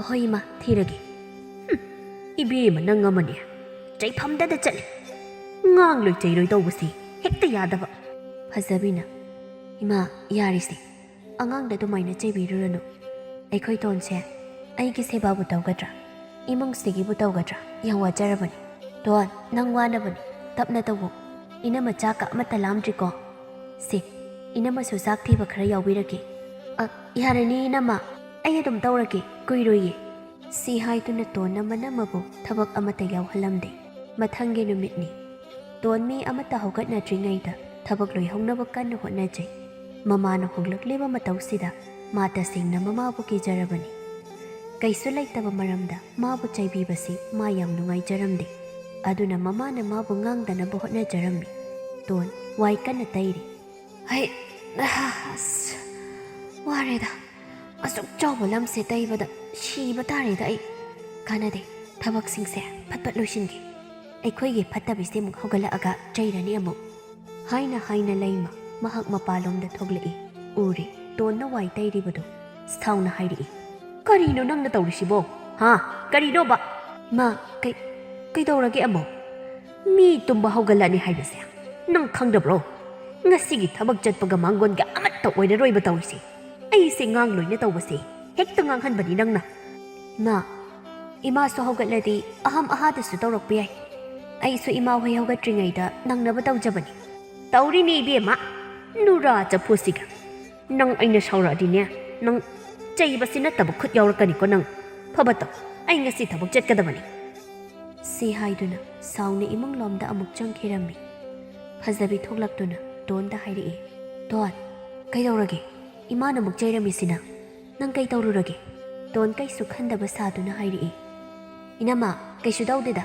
ꯍꯣꯏ, ꯏꯃꯥ, ꯊꯤꯔꯒꯦ꯫" "ꯍꯨꯝ, ꯏꯕꯦꯝꯃ ꯅꯪ ꯑꯃꯅꯦ, ꯆꯩꯐꯝꯗꯗ ꯆꯠꯂꯤ꯫ ꯉꯥꯡꯂꯣꯏ ꯆꯩꯔꯣꯏ ꯇꯧꯕꯁꯤ ꯍꯦꯛꯇ ꯌꯥꯗꯕ꯫" ꯐꯖꯕꯤꯅ, "ꯏꯃꯥ, ꯌꯥꯔꯤꯁꯦ, ꯑꯉꯥꯡꯗ ꯑꯗꯨꯃꯥꯏꯅ ꯆꯩꯕꯤꯔꯨꯔꯅꯨ꯫ ꯑꯩꯈꯣꯏ ꯇꯣꯟꯁꯦ ꯑꯩꯒꯤ ꯁꯦꯕꯥꯕꯨ ꯇꯧꯒꯗ꯭ꯔꯥ, ꯏꯃꯨꯡꯁꯤꯒꯤꯕꯨ ꯇꯧꯒꯗ꯭ꯔꯥ, ꯌꯥꯝ ꯋꯥꯖꯔꯕꯅꯤ꯫ ꯇꯣꯟ, ꯅꯪ ꯋꯥꯅꯕꯅꯤ, ꯇꯞꯅ ꯇꯧꯋꯣ꯫ ꯏꯅꯝꯃ ꯆꯥꯛꯀ ꯑꯃꯠꯇ ꯂꯥꯝꯗ꯭ꯔꯤꯀꯣ? ꯁꯦ, ꯏꯅꯝꯃꯁꯨ ꯆꯥꯛ ꯊꯤꯕ ꯈꯔ ꯌꯥꯎꯕꯤꯔꯒꯦ꯫" "ꯑ, ꯌꯥꯔꯅꯤ ꯏꯅꯝꯃ, ꯑꯩ ꯑꯗꯨꯝ ꯇꯧꯔꯒꯦ, ꯀꯨꯏꯔꯣꯏꯌꯦ꯫" ꯁꯤ ꯍꯥꯏꯗꯨꯅ ꯇꯣꯟꯅ ꯃꯅꯝꯃꯕꯨ ꯊꯕꯛ ꯑꯃꯠꯇ ꯌꯥꯎꯍꯜꯂꯝꯗꯦ꯫ ꯃꯊꯪꯒꯤ ꯅꯨꯃꯤꯠꯅꯤ꯫ ꯇꯣꯟ ꯃꯤ ꯑꯃꯠꯇ ꯍꯧꯒꯠꯅꯗ꯭ꯔꯤꯉꯩꯗ ꯊꯕꯛ ꯂꯣꯏꯍꯧꯅꯕ ꯀꯟꯅ ꯍꯣꯠꯅꯖꯩ꯫ ꯃꯃꯥꯅ ꯍꯣꯡꯂꯛꯂꯤꯕ ꯃꯇꯧꯁꯤꯗ ꯃꯥ ꯇꯁꯦꯡꯅ ꯃꯃꯥꯕꯨ ꯀꯤꯖꯔꯕꯅꯤ꯫ ꯀꯩꯁꯨ ꯂꯩꯇꯕ ꯃꯔꯝꯗ ꯃꯥꯕꯨ ꯆꯩꯕꯤꯕꯁꯤ ꯃꯥ ꯌꯥꯝ ꯅꯨꯡꯉꯥꯏꯖꯔꯝꯗꯦ꯫ ꯑꯗꯨꯅ ꯃꯃꯥꯅ ꯃꯥꯕꯨ ꯉꯥꯡꯗꯅꯕ ꯍꯣꯠꯅꯖꯔꯝꯃꯤ꯫ ꯇꯣꯟ ꯋꯥꯏ ꯀꯟꯅ ꯇꯩꯔꯤ꯫ "ꯍꯩ, ꯑꯁ, ꯋꯥꯔꯦꯗ꯫ ꯑꯁꯨꯛ ꯆꯥꯎꯕ ꯂꯝꯁꯦ ꯇꯩꯕꯗ ꯁꯤꯕ ꯇꯥꯔꯦꯗ ꯑꯩ꯫ ꯀꯥꯟꯅꯗꯦ, ꯊꯕꯛꯁꯤꯡꯁꯦ ꯐꯠ ꯐꯠ ꯂꯣꯏꯁꯤꯟꯒꯦ꯫ ꯑꯩꯈꯣꯏꯒꯤ ꯐꯠꯇꯕꯤꯁꯦ ꯑꯃꯨꯛ ꯍꯧꯒꯠꯂꯛꯑꯒ ꯆꯩꯔꯅꯤ ꯑꯃꯨꯛ꯫" ꯍꯥꯏꯅ ꯍꯥꯏꯅ ꯂꯩꯃ ꯃꯍꯥꯛ ꯃꯄꯥꯟꯂꯣꯝꯗ ꯊꯣꯛꯂꯛꯏ꯫ ꯎꯔꯦ, ꯇꯣꯟꯅ ꯋꯥꯏ ꯇꯩꯔꯤꯕꯗꯨ꯫ ꯁꯥꯎꯅ ꯍꯥꯏꯔꯛꯏ꯫ "ꯀꯔꯤꯅꯣ ꯅꯪꯅ ꯇꯧꯔꯤꯁꯤꯕꯣ? ꯍꯥ? ꯀꯔꯤꯅꯣꯕ?" "ꯃꯥ, ꯀꯩ, ꯀꯩꯗꯧꯔꯒꯦ ꯑꯃꯨꯛ? ꯃꯤ ꯇꯨꯝꯕ ꯍꯧꯒꯠꯂꯛꯑꯅꯤ ꯍꯥꯏꯕꯁꯦ ꯅꯪ ꯈꯪꯗꯕ꯭ꯔꯣ? ꯉꯁꯤꯒꯤ ꯊꯕꯛ ꯆꯠꯄꯒ ꯃꯥꯡꯒꯣꯟꯒ ꯑꯃꯠꯇ ꯑꯣꯏꯔꯔꯣꯏꯕ ꯇꯧꯔꯤꯁꯦ꯫ ꯑꯩꯁꯦ ꯉꯥꯡ ꯂꯣꯏꯅ ꯇꯧꯕꯁꯦ ꯍꯦꯛꯇ ꯉꯥꯡꯍꯟꯕꯅꯤ ꯅꯪꯅ꯫" "ꯃꯥ, ꯏꯃꯥꯁꯨ ꯍꯧꯒꯠꯂꯗꯤ ꯑꯍꯝ ꯑꯍꯥꯗꯁꯨ ꯇꯧꯔꯛꯄ ꯌꯥꯏ꯫ ꯑꯩꯁꯨ ꯏꯃꯥ ꯍꯣꯏ ꯍꯧꯒꯠꯇ꯭ꯔꯤꯉꯩꯗ ꯅꯪꯅꯕ ꯇꯧꯖꯕꯅꯤ꯫" "ꯇꯧꯔꯤꯅꯤ ꯏꯕꯦꯝꯃ, ꯅꯨꯔꯥ ꯆꯐꯨꯁꯤꯒ꯫ ꯅꯪ ꯑꯩꯅ ꯁꯥꯎꯔꯛꯑꯗꯤꯅꯦ, ꯅꯪ ꯆꯩꯕꯁꯤ ꯅꯠꯇꯕ ꯈꯨꯠ ꯌꯥꯎꯔꯛꯀꯅꯤꯀꯣ ꯅꯪ꯫ ꯐꯕ ꯇꯧ, ꯑꯩ ꯉꯁꯤ ꯊꯕꯛ ꯆꯠꯀꯗꯕꯅꯤ꯫" ꯁꯤ ꯍꯥꯏꯗꯨꯅ ꯁꯥꯎꯅ ꯏꯃꯨꯡ ꯂꯣꯝꯗ ꯑꯃꯨꯛ ꯆꯪꯈꯤꯔꯝꯃꯤ꯫ ꯐꯖꯕꯤ ꯊꯣꯛꯂꯛꯇꯨꯅ ꯇꯣꯟꯗ ꯍꯥꯏꯔꯛꯏ꯫ "ꯇꯣꯟ, ꯀꯩꯗꯧꯔꯒꯦ? ꯏꯃꯥꯅ ꯑꯃꯨꯛ ꯆꯩꯔꯝꯃꯤꯁꯤꯅ꯫ ꯅꯪ ꯀꯩ ꯇꯧꯔꯨꯔꯒꯦ?" ꯇꯣꯟ ꯀꯩꯁꯨ ꯈꯟꯗꯕ ꯁꯥꯗꯨꯅ ꯍꯥꯏꯔꯛꯏ꯫ "ꯏꯅꯝꯃ, ꯀꯩꯁꯨ ꯇꯧꯗꯦꯗ꯫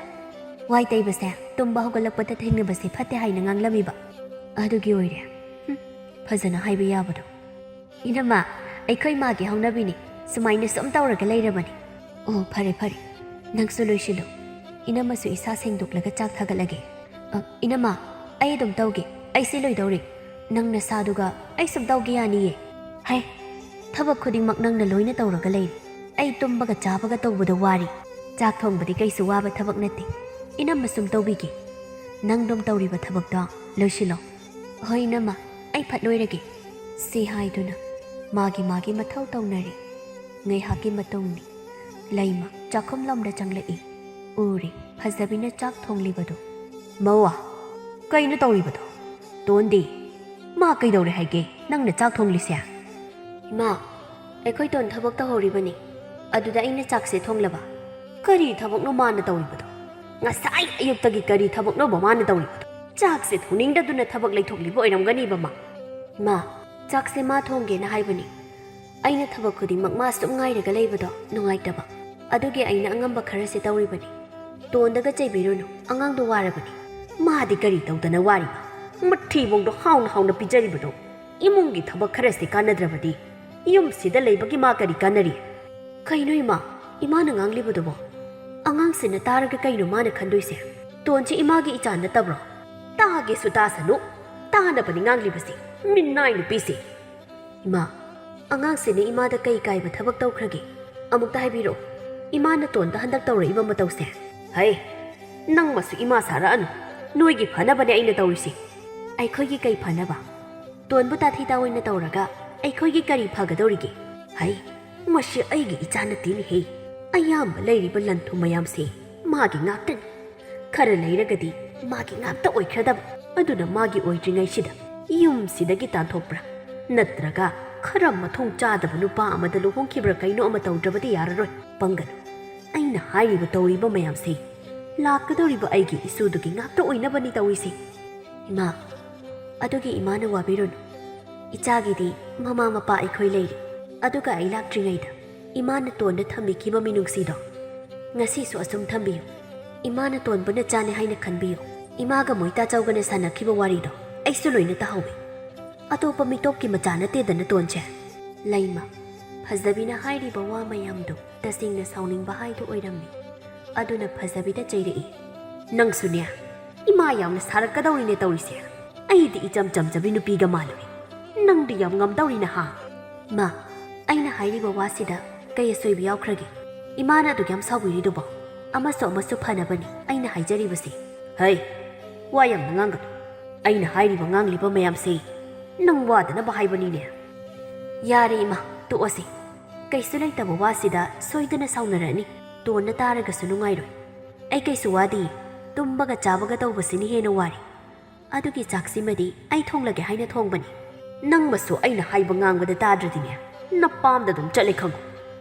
ꯋꯥꯏ ꯇꯩꯕꯁꯦ ꯇꯨꯝꯕ ꯍꯧꯒꯠꯂꯛꯄꯗ ꯊꯦꯡꯅꯕꯁꯦ ꯐꯠꯇꯦ ꯍꯥꯏꯅ ꯉꯥꯡꯂꯝꯃꯤꯕ꯫ ꯑꯗꯨꯒꯤ ꯑꯣꯏꯔꯦ꯫ ꯍꯨꯝ, ꯐꯖꯅ ꯍꯥꯏꯕ ꯌꯥꯕꯗꯣ꯫" "ꯏꯅꯝꯃ, ꯑꯩꯈꯣꯏ ꯃꯥꯒꯤ ꯍꯧꯅꯕꯤꯅꯤ꯫ ꯁꯨꯃꯥꯏꯅ ꯁꯨꯝ ꯇꯧꯔꯒ ꯂꯩꯔꯕꯅꯤ꯫" "ꯑꯣ, ꯐꯔꯦ, ꯐꯔꯦ꯫ ꯅꯪꯁꯨ ꯂꯣꯏꯁꯤꯜꯂꯨ꯫ ꯏꯅꯝꯃꯁꯨ ꯏꯁꯥ ꯁꯦꯡꯗꯣꯛꯂꯒ ꯆꯥꯛ ꯊꯥꯒꯠꯂꯒꯦ꯫" "ꯑ, ꯏꯅꯝꯃ, ꯑꯩ ꯑꯗꯨꯝ ꯇꯧꯒꯦ꯫ ꯑꯩ ꯁꯤ ꯂꯣꯏꯗꯧꯔꯦ꯫ ꯅꯪ ꯅꯁꯥꯗꯨꯒ ꯑꯩ ꯁꯨꯝ ꯇꯧꯒꯦ ꯌꯥꯅꯤꯌꯦ꯫" "ꯍꯩ, ꯊꯕꯛ ꯈꯨꯗꯤꯡꯃꯛ ꯅꯪꯅ ꯂꯣꯏꯅ ꯇꯧꯔꯒ ꯂꯩꯔꯦ꯫ ꯑꯩ ꯇꯨꯝꯕꯒ ꯆꯥꯕꯒ ꯇꯧꯕꯗ ꯋꯥꯔꯤ꯫ ꯆꯥꯛ ꯊꯣꯡꯕꯗꯤ ꯀꯩꯁꯨ ꯋꯥꯕ ꯊꯕꯛ ꯅꯠꯇꯦ꯫ ꯏꯅꯝꯃ ꯁꯨꯝ ꯇꯧꯕꯤꯒꯦ꯫ ꯅꯪꯗꯣꯝ ꯇꯧꯔꯤꯕ ꯊꯕꯛꯇꯣ ꯂꯣꯏꯁꯤꯜꯂꯣ꯫" "ꯍꯣꯏ ꯏꯅꯝꯃ, ꯑꯩ ꯐꯠ ꯂꯣꯏꯔꯒꯦ꯫" ꯁꯤ ꯍꯥꯏꯗꯨꯅ ꯃꯥꯒꯤ ꯃꯥꯒꯤ ꯃꯊꯧ ꯇꯧꯅꯔꯤ꯫ ꯉꯥꯏꯍꯥꯛꯀꯤ ꯃꯇꯨꯡꯅꯤ꯫ ꯂꯩꯃ ꯆꯥꯛꯈꯨꯝꯂꯣꯝꯗ ꯆꯪꯂꯛꯏ꯫ ꯎꯔꯤ ꯐꯖꯕꯤꯅ ꯆꯥꯛ ꯊꯣꯡꯂꯤꯕꯗꯨ꯫ "ꯃꯧꯋꯥ, ꯀꯩꯅꯣ ꯇꯧꯔꯤꯕꯗꯣ? ꯇꯣꯟꯗꯤ? ꯃꯥ ꯀꯩꯗꯧꯔꯦ ꯍꯥꯏꯒꯦ ꯅꯪꯅ ꯆꯥꯛ ꯊꯣꯡꯂꯤꯁꯦ?" "ꯏꯃꯥ, ꯑꯩꯈꯣꯏ ꯇꯣꯟ ꯊꯕꯛ ꯇꯧꯍꯧꯔꯤꯕꯅꯤ꯫ ꯑꯗꯨꯗ ꯑꯩꯅ ꯆꯥꯛꯁꯦ ꯊꯣꯡꯂꯕ꯫" "ꯀꯔꯤ ꯊꯕꯛꯅꯣ ꯃꯥꯅ ꯇꯧꯔꯤꯕꯗꯣ? ꯉꯁꯥꯏ ꯑꯌꯨꯛꯇꯒꯤ ꯀꯔꯤ ꯊꯕꯛꯅꯣꯕ ꯃꯥꯅ ꯇꯧꯔꯤꯕꯗꯣ? ꯆꯥꯛꯁꯦ ꯊꯣꯡꯅꯤꯡꯗꯗꯨꯅ ꯊꯕꯛ ꯂꯩꯊꯣꯛꯂꯤꯕ ꯑꯣꯏꯔꯝꯒꯅꯤꯕ ꯃꯥ꯫" "ꯏꯃꯥ, ꯆꯥꯛꯁꯦ ꯃꯥ ꯊꯣꯡꯒꯦꯅ ꯍꯥꯏꯕꯅꯤ꯫ ꯑꯩꯅ ꯊꯕꯛ ꯈꯨꯗꯤꯡꯃꯛ ꯃꯥ ꯁꯨꯝ ꯉꯥꯏꯔꯒ ꯂꯩꯕꯗꯣ ꯅꯨꯡꯉꯥꯏꯇꯕ꯫ ꯑꯗꯨꯒꯤ ꯑꯩꯅ ꯑꯉꯝꯕ ꯈꯔꯁꯦ ꯇꯧꯔꯤꯕꯅꯤ꯫ ꯇꯣꯟꯗꯒ ꯆꯩꯕꯤꯔꯨꯅꯨ, ꯑꯉꯥꯡꯗꯣ ꯋꯥꯔꯕꯅꯤ꯫" "ꯃꯥꯗꯤ ꯀꯔꯤ ꯇꯧꯗꯅ ꯋꯥꯔꯤꯕ? ꯃꯊꯤꯕꯣꯡꯗꯣ ꯍꯥꯎꯅ ꯍꯥꯎꯅ ꯄꯤꯖꯔꯤꯕꯗꯣ꯫ ꯏꯃꯨꯡꯒꯤ ꯊꯕꯛ ꯈꯔꯁꯦ ꯀꯥꯟꯅꯗ꯭ꯔꯕꯗꯤ ꯌꯨꯝꯁꯤꯗ ꯂꯩꯕꯒꯤ ꯃꯥ ꯀꯔꯤ ꯀꯥꯟꯅꯔꯤ?" "ꯀꯩꯅꯣ ꯏꯃꯥ, ꯏꯃꯥꯅ ꯉꯥꯡꯂꯤꯕꯗꯨꯕꯣ? ꯑꯉꯥꯡꯁꯤꯅ ꯇꯥꯔꯒ ꯀꯩꯅꯣ ꯃꯥꯅ ꯈꯟꯗꯣꯏꯁꯦ? ꯇꯣꯟꯁꯤ ꯏꯃꯥꯒꯤ ꯏꯆꯥ ꯅꯠꯇꯕ꯭ꯔꯣ?" "ꯇꯥꯒꯦꯁꯨ ꯇꯥꯁꯅꯨ, ꯇꯥꯅꯕꯅꯤ ꯉꯥꯡꯂꯤꯕꯁꯤ, ꯃꯤꯅꯥꯏ ꯅꯨꯄꯤꯁꯤ꯫" "ꯏꯃꯥ, "ꯑꯉꯥꯡꯁꯤꯅ ꯏꯃꯥꯗ ꯀꯩ ꯀꯥꯏꯕ ꯊꯕꯛ ꯇꯧꯈ꯭ꯔꯒꯦ? ꯑꯃꯨꯛꯇ ꯍꯥꯏꯕꯤꯔꯛꯑꯣ, ꯏꯃꯥ ꯅꯇꯣꯟꯗ ꯍꯟꯗꯛ ꯇꯧꯔꯛꯏꯕ ꯃꯇꯧꯁꯦ?" "ꯍꯩ, ꯅꯪ ꯃꯁꯨ ꯏꯃꯥ ꯁꯥꯔꯛꯑꯅꯨ, ꯅꯣꯏꯒꯤ ꯐꯅꯕꯅꯦ ꯑꯩꯅ ꯇꯧꯔꯤꯁꯦ꯫" "ꯑꯩꯈꯣꯏꯒꯤ ꯀꯩ ꯐꯅꯕ? ꯇꯣꯟꯕꯨ ꯇꯥꯊꯤ ꯇꯥꯑꯣꯏꯅ ꯇꯧꯔꯒ ꯑꯩꯈꯣꯏꯒꯤ ꯀꯔꯤ ꯐꯒꯗꯧꯔꯤꯒꯦ?" "ꯍꯩ, ꯃꯁꯤ ꯑꯩꯒꯤ ꯏꯆꯥ ꯅꯠꯇꯦꯅꯦꯍꯦ, ꯑꯌꯥꯝꯕ ꯂꯩꯔꯤꯕ ꯂꯟ ꯊꯨꯝ ꯃꯌꯥꯝꯁꯦ ꯃꯥꯒꯤ ꯉꯥꯛꯇꯅꯤ꯫ ꯈꯔ ꯂꯩꯔꯒꯗꯤ ꯃꯥꯒꯤ ꯉꯥꯛꯇ ꯑꯣꯏꯈ꯭ꯔꯗꯕ꯫ ꯑꯗꯨꯅ ꯃꯥꯒꯤ ꯑꯣꯏꯗ꯭ꯔꯤꯉꯩꯁꯤꯗ ꯌꯨꯝꯁꯤꯗꯒꯤ ꯇꯥꯟꯊꯣꯛꯄ꯭ꯔꯥ, ꯅꯠꯇ꯭ꯔꯒ ꯈꯔ ꯃꯊꯣꯡ ꯆꯥꯗꯕ ꯅꯨꯄꯥ ꯑꯃꯗ ꯂꯨꯍꯣꯡꯈꯤꯕ꯭ꯔꯥ ꯀꯩꯅꯣ ꯑꯃ ꯇꯧꯗ꯭ꯔꯕꯗꯤ ꯌꯥꯔꯔꯣꯏ꯫ ꯄꯪꯒꯅꯨ, ꯑꯩꯅ ꯍꯥꯏꯔꯤꯕ ꯇꯧꯔꯤꯕ ꯃꯌꯥꯝꯁꯦ ꯂꯥꯛꯀꯗꯧꯔꯤꯕ ꯑꯩꯒꯤ ꯏꯁꯨꯗꯨꯒꯤ ꯉꯥꯛꯇ ꯑꯣꯏꯅꯕꯅꯤ ꯇꯧꯔꯤꯁꯦ꯫" "ꯏꯃꯥ, ꯑꯗꯨꯒꯤ ꯏꯃꯥꯅ ꯋꯥꯕꯤꯔꯨꯅꯨ꯫ ꯏꯆꯥꯒꯤꯗꯤ ꯃꯃꯥ ꯃꯄꯥ ꯑꯩꯈꯣꯏ ꯂꯩꯔꯤ꯫ ꯑꯗꯨꯒ ꯑꯩ ꯂꯥꯛꯇ꯭ꯔꯤꯉꯩꯗ ꯏꯃꯥꯅ ꯇꯣꯟꯗ ꯊꯝꯕꯤꯈꯤꯕ ꯃꯤꯅꯨꯡꯁꯤꯗꯣ ꯉꯁꯤꯁꯨ ꯑꯁꯨꯝ ꯊꯝꯕꯤꯌꯨ꯫ ꯏꯃꯥꯅ ꯇꯣꯟꯕꯨ ꯅꯆꯥꯅꯦ ꯍꯥꯏꯅ ꯈꯟꯕꯤꯌꯨ꯫ ꯏꯃꯥꯒ ꯃꯣꯏꯇꯥꯆꯧꯒꯅ ꯁꯥꯟꯅꯈꯤꯕ ꯋꯥꯔꯤꯗꯣ ꯑꯩꯁꯨ ꯂꯣꯏꯅ ꯇꯥꯍꯧꯋꯤ꯫ ꯑꯇꯣꯞꯄ ꯃꯤꯇꯣꯞꯀꯤ ꯃꯆꯥ ꯅꯠꯇꯦꯗꯅ ꯇꯣꯟꯁꯦ꯫" ꯂꯩꯃ, ꯐꯖꯕꯤꯅ ꯍꯥꯏꯔꯤꯕ ꯋꯥ ꯃꯌꯥꯝꯗꯣ ꯇꯁꯦꯡꯅ ꯁꯥꯎꯅꯤꯡꯕ ꯍꯥꯏꯗꯨ ꯑꯣꯏꯔꯝꯃꯤ꯫ ꯑꯗꯨꯅ ꯐꯖꯕꯤꯗ ꯆꯩꯔꯛꯏ꯫ "ꯅꯪꯁꯨꯅꯦ, ꯏꯃꯥ ꯌꯥꯝꯅ ꯁꯥꯔꯛꯀꯗꯧꯔꯤꯅꯦ ꯇꯧꯔꯤꯁꯦ꯫ ꯑꯩꯗꯤ ꯏꯆꯝ ꯆꯝꯖꯕꯤ ꯅꯨꯄꯤꯒ ꯃꯥꯜꯂꯨꯏ꯫ ꯅꯪꯗꯤ ꯌꯥꯝ ꯉꯝꯗꯧꯔꯤꯅ ꯍꯥ?" "ꯃꯥ, ꯑꯩꯅ ꯍꯥꯏꯔꯤꯕ ꯋꯥꯁꯤꯗ ꯀꯩ ꯑꯁꯣꯏꯕ ꯌꯥꯎꯈ꯭ꯔꯒꯦ? ꯏꯃꯥꯅ ꯑꯗꯨꯛ ꯌꯥꯝ ꯁꯥꯎꯕꯤꯔꯤꯗꯨꯕꯣ? ꯑꯃꯁꯨ ꯑꯃꯁꯨ ꯐꯅꯕꯅꯤ ꯑꯩꯅ ꯍꯥꯏꯖꯔꯤꯕꯁꯦ꯫" "ꯍꯩ, ꯋꯥ ꯌꯥꯝꯅ ꯉꯥꯡꯒꯅꯨ꯫ ꯑꯩꯅ ꯍꯥꯏꯔꯤꯕ ꯉꯥꯡꯂꯤꯕ ꯃꯌꯥꯝꯁꯦ ꯅꯪ ꯋꯥꯗꯅꯕ ꯍꯥꯏꯕꯅꯤꯅꯦ꯫" "ꯌꯥꯔꯦ ꯏꯃꯥ, ꯇꯣꯛꯑꯁꯦ꯫ ꯀꯩꯁꯨ ꯂꯩꯇꯕ ꯋꯥꯁꯤꯗ ꯁꯣꯏꯗꯅ ꯁꯥꯎꯅꯔꯛꯑꯅꯤ꯫ ꯇꯣꯟꯅ ꯇꯥꯔꯒꯁꯨ ꯅꯨꯡꯉꯥꯏꯔꯣꯏ꯫ ꯑꯩ ꯀꯩꯁꯨ ꯋꯥꯗꯤꯌꯦ꯫ ꯇꯨꯝꯕꯒ ꯆꯥꯕꯒ ꯇꯧꯕꯁꯤꯅ ꯍꯦꯟꯅ ꯋꯥꯔꯦ꯫ ꯑꯗꯨꯒꯤ ꯆꯥꯛꯁꯤꯃꯗꯤ ꯑꯩ ꯊꯣꯡꯂꯒꯦ ꯍꯥꯏꯅ ꯊꯣꯡꯕꯅꯤ꯫" "ꯅꯪ ꯃꯁꯨ ꯑꯩꯅ ꯍꯥꯏꯕ ꯉꯥꯡꯕꯗ ꯇꯥꯗ꯭ꯔꯗꯤꯅꯦ, ꯅꯄꯥꯝꯗ ꯑꯗꯨꯝ ꯆꯠꯂꯦ ꯈꯪꯉꯨ꯫"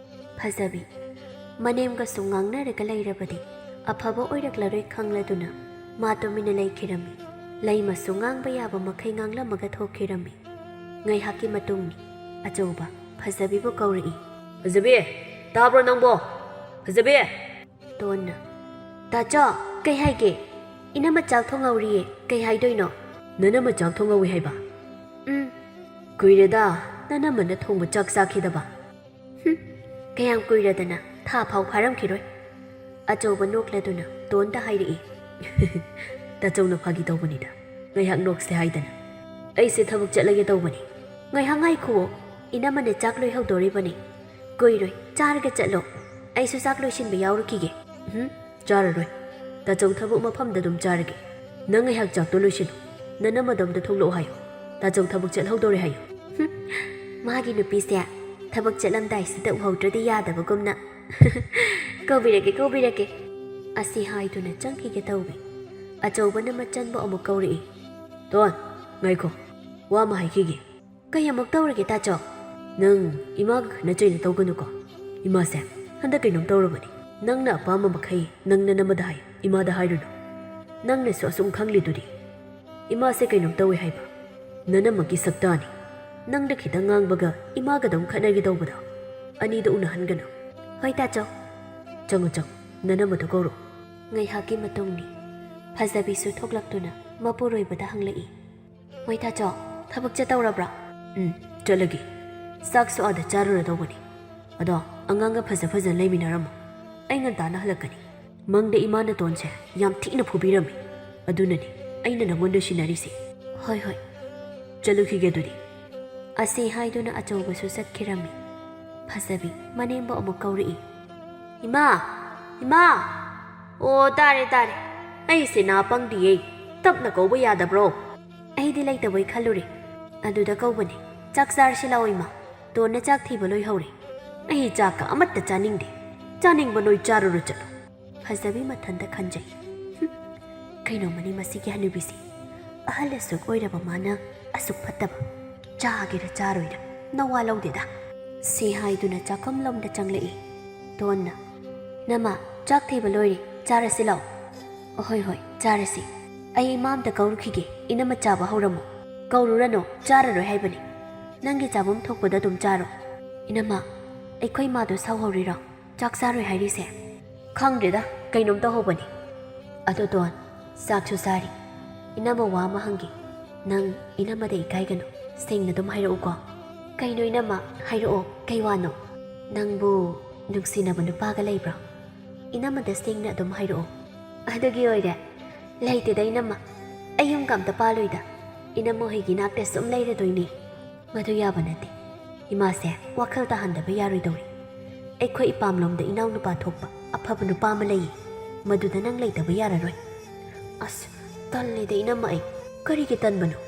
ꯐꯖꯕꯤ, ꯃꯅꯦꯝꯒꯁꯨ ꯉꯥꯡꯅꯔꯒ ꯂꯩꯔꯕꯗꯤ ꯑꯐꯕ ꯑꯣꯏꯔꯛꯂꯔꯣꯏ ꯈꯪꯂꯗꯨꯅ ꯃꯥ ꯇꯨꯃꯤꯟꯅ ꯂꯩꯈꯤꯔꯝꯃꯤ꯫ ꯂꯩꯃꯁꯨ ꯉꯥꯡꯕ ꯌꯥꯕ ꯃꯈꯩ ꯉꯥꯡꯂꯝꯃꯒ ꯊꯣꯛꯈꯤꯔꯝꯃꯤ꯫ ꯉꯥꯏꯍꯥꯛꯀꯤ ꯃꯇꯨꯡꯅꯤ꯫ ꯑꯆꯧꯕ ꯐꯖꯕꯤꯕꯨ ꯀꯧꯔꯛꯏ꯫ "ꯐꯖꯕꯤ, ꯇꯥꯕ꯭ꯔꯣ ꯅꯪꯕꯣ? ꯐꯖꯕꯤ!" ꯇꯣꯟꯅ, "ꯇꯥꯆꯧ, ꯀꯩ ꯍꯥꯏꯒꯦ? ꯏꯅꯝꯃ ꯆꯥꯛ ꯊꯣꯡꯍꯧꯔꯤꯌꯦ, ꯀꯩ ꯍꯥꯏꯗꯣꯏꯅꯣ?" "ꯅꯅꯝꯃ ꯆꯥꯛ ꯊꯣꯡꯍꯧꯋꯤ ꯍꯥꯏꯕ?" "ꯎꯝ꯫" "ꯀꯨꯏꯔꯦꯗ ꯅꯅꯝꯃꯅ ꯊꯣꯡꯕ ꯆꯥꯛ ꯆꯥꯈꯤꯗꯕ꯫" "ꯍꯨꯝ, ꯀꯌꯥꯝ ꯀꯨꯏꯔꯗꯅ, ꯊꯥ ꯐꯥꯎ ꯐꯥꯔꯝꯈꯤꯔꯣꯏ꯫" ꯑꯆꯧꯕ ꯅꯣꯛꯂꯗꯨꯅ ꯇꯣꯟꯗ ꯍꯥꯏꯔꯛꯏ꯫ "ꯇꯥꯆꯧꯅ ꯐꯥꯒꯤ ꯇꯧꯕꯅꯤꯗ, ꯉꯥꯏꯍꯥꯛ ꯅꯣꯛꯁꯦ ꯍꯥꯏꯗꯅ꯫ ꯑꯩꯁꯦ ꯊꯕꯛ ꯆꯠꯂꯒꯦ ꯇꯧꯕꯅꯤ, ꯉꯥꯏꯍꯥꯛ ꯉꯥꯏꯈꯨꯑꯣ꯫" ꯏꯅꯝꯃꯅ ꯆꯥꯛ ꯂꯣꯏꯍꯧꯗꯣꯔꯤꯕꯅꯤ꯫ ꯀꯨꯏꯔꯣꯏ, ꯆꯥꯔꯒ ꯆꯠꯂꯣ꯫ ꯑꯩꯁꯨ ꯆꯥꯛ ꯂꯣꯏꯁꯤꯟꯕ ꯌꯥꯎꯔꯨꯈꯤꯒꯦ꯫ ꯎꯝ, ꯆꯥꯔꯔꯣꯏ꯫ ꯇꯥꯆꯧ ꯊꯕꯛ ꯃꯐꯝꯗ ꯑꯗꯨꯝ ꯆꯥꯔꯒꯦ꯫ ꯅꯪ ꯉꯥꯏꯍꯥꯛ ꯆꯥꯛꯇꯣ ꯂꯣꯏꯁꯤꯜꯂꯨ꯫ ꯅꯅꯝꯃꯗꯣꯝꯗ ꯊꯣꯛꯂꯛꯑꯣ ꯍꯥꯏꯌꯨ꯫ ꯇꯥꯆꯧ ꯊꯕꯛ ꯆꯠꯍꯧꯗꯣꯔꯦ ꯍꯥꯏꯌꯨ꯫ ꯍꯨꯝ, ꯃꯥꯒꯤ ꯅꯨꯄꯤꯁꯦ ꯊꯕꯛ ꯆꯠꯂꯝꯗꯥꯏꯁꯤꯗ ꯎꯍꯧꯗ꯭ꯔꯗꯤ ꯌꯥꯗꯕꯒꯨꯝꯅ꯫ "ꯀꯧꯕꯤꯔꯒꯦ, ꯀꯧꯕꯤꯔꯒꯦ꯫" ꯑꯁꯤ ꯍꯥꯏꯗꯨꯅ ꯆꯪꯈꯤꯒꯦ ꯇꯧꯏ꯫ ꯑꯆꯧꯕꯅ ꯃꯆꯟꯕꯨ ꯑꯃꯨꯛ ꯀꯧꯔꯛꯏ꯫ "ꯇꯣꯟ, ꯉꯥꯏꯈꯣ, ꯋꯥ ꯑꯃ ꯍꯥꯏꯈꯤꯒꯦ꯫" "ꯀꯩ ꯑꯃꯨꯛ ꯇꯧꯔꯒꯦ, ꯇꯥꯆꯧ?" "ꯅꯪ ꯏꯃꯥꯒ ꯈꯠꯅ ꯆꯩꯅ ꯇꯧꯒꯅꯨꯀꯣ꯫ ꯏꯃꯥꯁꯦ ꯍꯟꯗꯛ ꯀꯩꯅꯣꯝ ꯇꯧꯔꯕꯅꯤ꯫ ꯅꯪꯅ ꯑꯄꯥꯝꯕ ꯃꯈꯩ ꯅꯪ ꯅꯅꯝꯃꯗ ꯍꯥꯏꯌꯨ, ꯏꯃꯥꯗ ꯍꯥꯏꯔꯨꯅꯨ꯫ ꯅꯪꯅꯁꯨ ꯑꯁꯨꯝ ꯈꯪꯂꯤꯗꯨꯗꯤ꯫ ꯏꯃꯥꯁꯦ ꯀꯩꯅꯣꯝ ꯇꯧꯏ ꯍꯥꯏꯕ꯫ ꯅꯅꯝꯃꯒꯤ ꯁꯛꯇꯥꯅꯤ꯫ ꯅꯪꯗ ꯈꯤꯇꯪ ꯉꯥꯡꯕꯒ ꯏꯃꯥꯒ ꯑꯗꯨꯝ ꯈꯠꯅꯒꯦ ꯇꯧꯕꯗꯣ꯫ ꯑꯅꯤꯗꯣ ꯎꯅꯍꯟꯒꯅꯨ꯫" "ꯍꯣꯏ, ꯇꯥꯆꯧ꯫" "ꯆꯪꯉꯨ, ꯆꯪꯉꯨ, ꯅꯅꯝꯃꯗꯣ ꯀꯧꯔꯛꯑꯣ꯫" ꯉꯥꯏꯍꯥꯛꯀꯤ ꯃꯇꯨꯡꯅꯤ꯫ ꯐꯖꯕꯤꯁꯨ ꯊꯣꯛꯂꯛꯇꯨꯅ ꯃꯄꯨꯔꯣꯏꯕꯗ ꯍꯪꯂꯛꯏ꯫ "ꯃꯣꯏ ꯇꯥꯆꯧ, ꯊꯕꯛ ꯆꯠꯇꯧꯔꯕ꯭ꯔꯥ?" "ꯎꯝ, ꯆꯠꯂꯒꯦ꯫ ꯆꯥꯛꯁꯨ ꯑꯥꯗ ꯆꯥꯔꯨꯔꯗꯧꯕꯅꯤ꯫ ꯑꯗꯣ ꯑꯉꯥꯡꯒ ꯐꯖ ꯐꯖꯅ ꯂꯩꯃꯤꯟꯅꯔꯝꯃꯣ꯫ ꯑꯩ ꯉꯟꯇꯥꯅ ꯍꯜꯂꯛꯀꯅꯤ꯫ ꯃꯪꯗ ꯏꯃꯥ ꯅꯇꯣꯟꯁꯦ ꯌꯥꯝ ꯊꯤꯅ ꯐꯨꯕꯤꯔꯝꯃꯤ꯫ ꯑꯗꯨꯅꯅꯤ ꯑꯩꯅ ꯅꯪꯉꯣꯟꯗ ꯁꯤꯟꯅꯔꯤꯁꯦ꯫" "ꯍꯣꯏ, ꯍꯣꯏ꯫ ꯆꯠꯂꯨꯈꯤꯒꯦ ꯑꯗꯨꯗꯤ꯫" ꯑꯁꯤ ꯍꯥꯏꯗꯨꯅ ꯑꯆꯧꯕꯁꯨ ꯆꯠꯈꯤꯔꯝꯃꯤ꯫ ꯐꯖꯕꯤ ꯃꯅꯦꯝꯕꯨ ꯑꯃꯨꯛ ꯀꯧꯔꯛꯏ꯫ "ꯏꯃꯥ! ꯏꯃꯥ!" "ꯑꯣ, ꯇꯥꯔꯦ, ꯇꯥꯔꯦ꯫ ꯑꯩꯁꯦ ꯅꯥ ꯄꯪꯗꯤꯌꯦ꯫ ꯇꯞꯅ ꯀꯧꯕ ꯌꯥꯗꯕ꯭ꯔꯣ?" "ꯑꯩꯗꯤ ꯂꯩꯇꯕꯣꯏ ꯈꯜꯂꯨꯔꯦ꯫ ꯑꯗꯨꯗ ꯀꯧꯕꯅꯦ꯫ ꯆꯥꯛ ꯆꯥꯔꯁꯤ ꯂꯥꯛꯑꯣ ꯏꯃꯥ꯫ ꯇꯣꯟꯅ ꯆꯥꯛ ꯊꯤꯕ ꯂꯣꯏꯍꯧꯔꯦ꯫" "ꯑꯩ ꯆꯥꯛꯀ ꯑꯃꯠꯇ ꯆꯥꯅꯤꯡꯗꯦ꯫ ꯆꯥꯅꯤꯡꯕ ꯅꯣꯏ ꯆꯥꯔꯨꯔꯣ ꯆꯠꯂꯣ꯫" ꯐꯖꯕꯤ ꯃꯊꯟꯇ ꯈꯟꯖꯩ꯫ "ꯍꯨꯝ, ꯀꯩꯅꯣꯃꯅꯤ ꯃꯁꯤꯒꯤ ꯍꯅꯨꯕꯤꯁꯤ꯫ ꯑꯍꯜ ꯑꯁꯨꯛ ꯑꯣꯏꯔꯕ ꯃꯥꯅ ꯑꯁꯨꯛ ꯐꯠꯇꯕ꯫ ꯆꯥꯒꯦꯔꯥ ꯆꯥꯔꯣꯏꯔꯥ ꯅꯋꯥ ꯂꯧꯗꯦꯗ꯫" ꯁꯤ ꯍꯥꯏꯗꯨꯅ ꯆꯥꯛꯈꯨꯝꯂꯣꯝꯗ ꯆꯪꯂꯛꯏ꯫ ꯇꯣꯟꯅ, "ꯅꯃꯥ, ꯆꯥꯛ ꯊꯤꯕ ꯂꯣꯏꯔꯦ, ꯆꯥꯔꯁꯤ ꯂꯥꯛꯑꯣ꯫" "ꯍꯣꯏ, ꯍꯣꯏ, ꯆꯥꯔꯁꯤ꯫ ꯑꯩ ꯏꯃꯥ ꯑꯝꯇ ꯀꯧꯔꯨꯈꯤꯒꯦ, ꯏꯅꯝꯃ ꯆꯥꯕ ꯍꯧꯔꯝꯃꯣ꯫" "ꯀꯧꯔꯨꯔꯅꯨ, ꯆꯥꯔꯔꯣꯏ ꯍꯥꯏꯕꯅꯤ꯫ ꯅꯪꯒꯤ ꯆꯥꯐꯝ ꯊꯣꯛꯄꯗ ꯑꯗꯨꯝ ꯆꯥꯔꯣ꯫" "ꯏꯅꯝꯃ, ꯑꯩꯈꯣꯏ ꯃꯥꯗꯣ ꯁꯥꯎꯍꯧꯔꯤꯔꯣ?" ꯆꯥꯛ ꯆꯥꯔꯣꯏ ꯍꯥꯏꯔꯤꯁꯦ? ꯈꯪꯗꯦꯗ, ꯀꯩꯅꯣꯝ ꯇꯧꯍꯧꯕꯅꯤ꯫ ꯑꯗꯣ ꯇꯣꯟ, ꯆꯥꯛꯁꯨ ꯆꯥꯔꯤ꯫ ꯏꯅꯝꯃ ꯋꯥ ꯑꯃ ꯍꯪꯒꯦ꯫ ꯅꯪ ꯏꯅꯝꯃꯗ ꯏꯀꯥꯏꯒꯅꯨ, ꯁꯦꯡꯅ ꯑꯗꯨꯝ ꯍꯥꯏꯔꯛꯎꯀꯣ꯫ ꯀꯩꯅꯣ ꯏꯅꯝꯃ? ꯍꯥꯏꯔꯛꯑꯣ, ꯀꯩ ꯋꯥꯅꯣ? ꯅꯪꯕꯨ ꯅꯨꯡꯁꯤꯅꯕ ꯅꯨꯄꯥꯒ ꯂꯩꯕ꯭ꯔꯣ? ꯏꯅꯝꯃꯗ ꯁꯦꯡꯅ ꯑꯗꯨꯝ ꯍꯥꯏꯔꯛꯑꯣ꯫ ꯑꯗꯨꯒꯤ ꯑꯣꯏꯔꯦ? ꯂꯩꯇꯦꯗ ꯏꯅꯝꯃ, ꯑꯩ ꯌꯨꯝꯒ ꯑꯝꯇ ꯄꯥꯜꯂꯣꯏꯗ꯫ ꯏꯅꯝꯃ ꯍꯣꯏꯒꯤ ꯅꯥꯛꯇ ꯁꯨꯝ ꯂꯩꯔꯗꯣꯏꯅꯦ꯫ ꯃꯗꯨ ꯌꯥꯕ ꯅꯠꯇꯦ꯫ "ꯏꯃꯥꯁꯦ ꯋꯥꯈꯜ ꯇꯥꯍꯟꯗꯕ ꯌꯥꯔꯣꯏꯗꯧꯔꯤ꯫ ꯑꯩꯈꯣꯏ ꯏꯄꯥꯝꯂꯣꯝꯗ ꯏꯅꯥꯎꯅꯨꯄꯥ ꯊꯣꯛꯄ ꯑꯐꯕ ꯅꯨꯄꯥ ꯑꯃ ꯂꯩꯌꯦ, ꯃꯗꯨꯗ ꯅꯪ ꯂꯩꯇꯕ ꯌꯥꯔꯔꯣꯏ꯫" "ꯑꯁ, ꯇꯜꯂꯦꯗ ꯏꯅꯝꯃ ꯑꯩ꯫" "ꯀꯔꯤꯒꯤ ꯇꯟꯕꯅꯣ?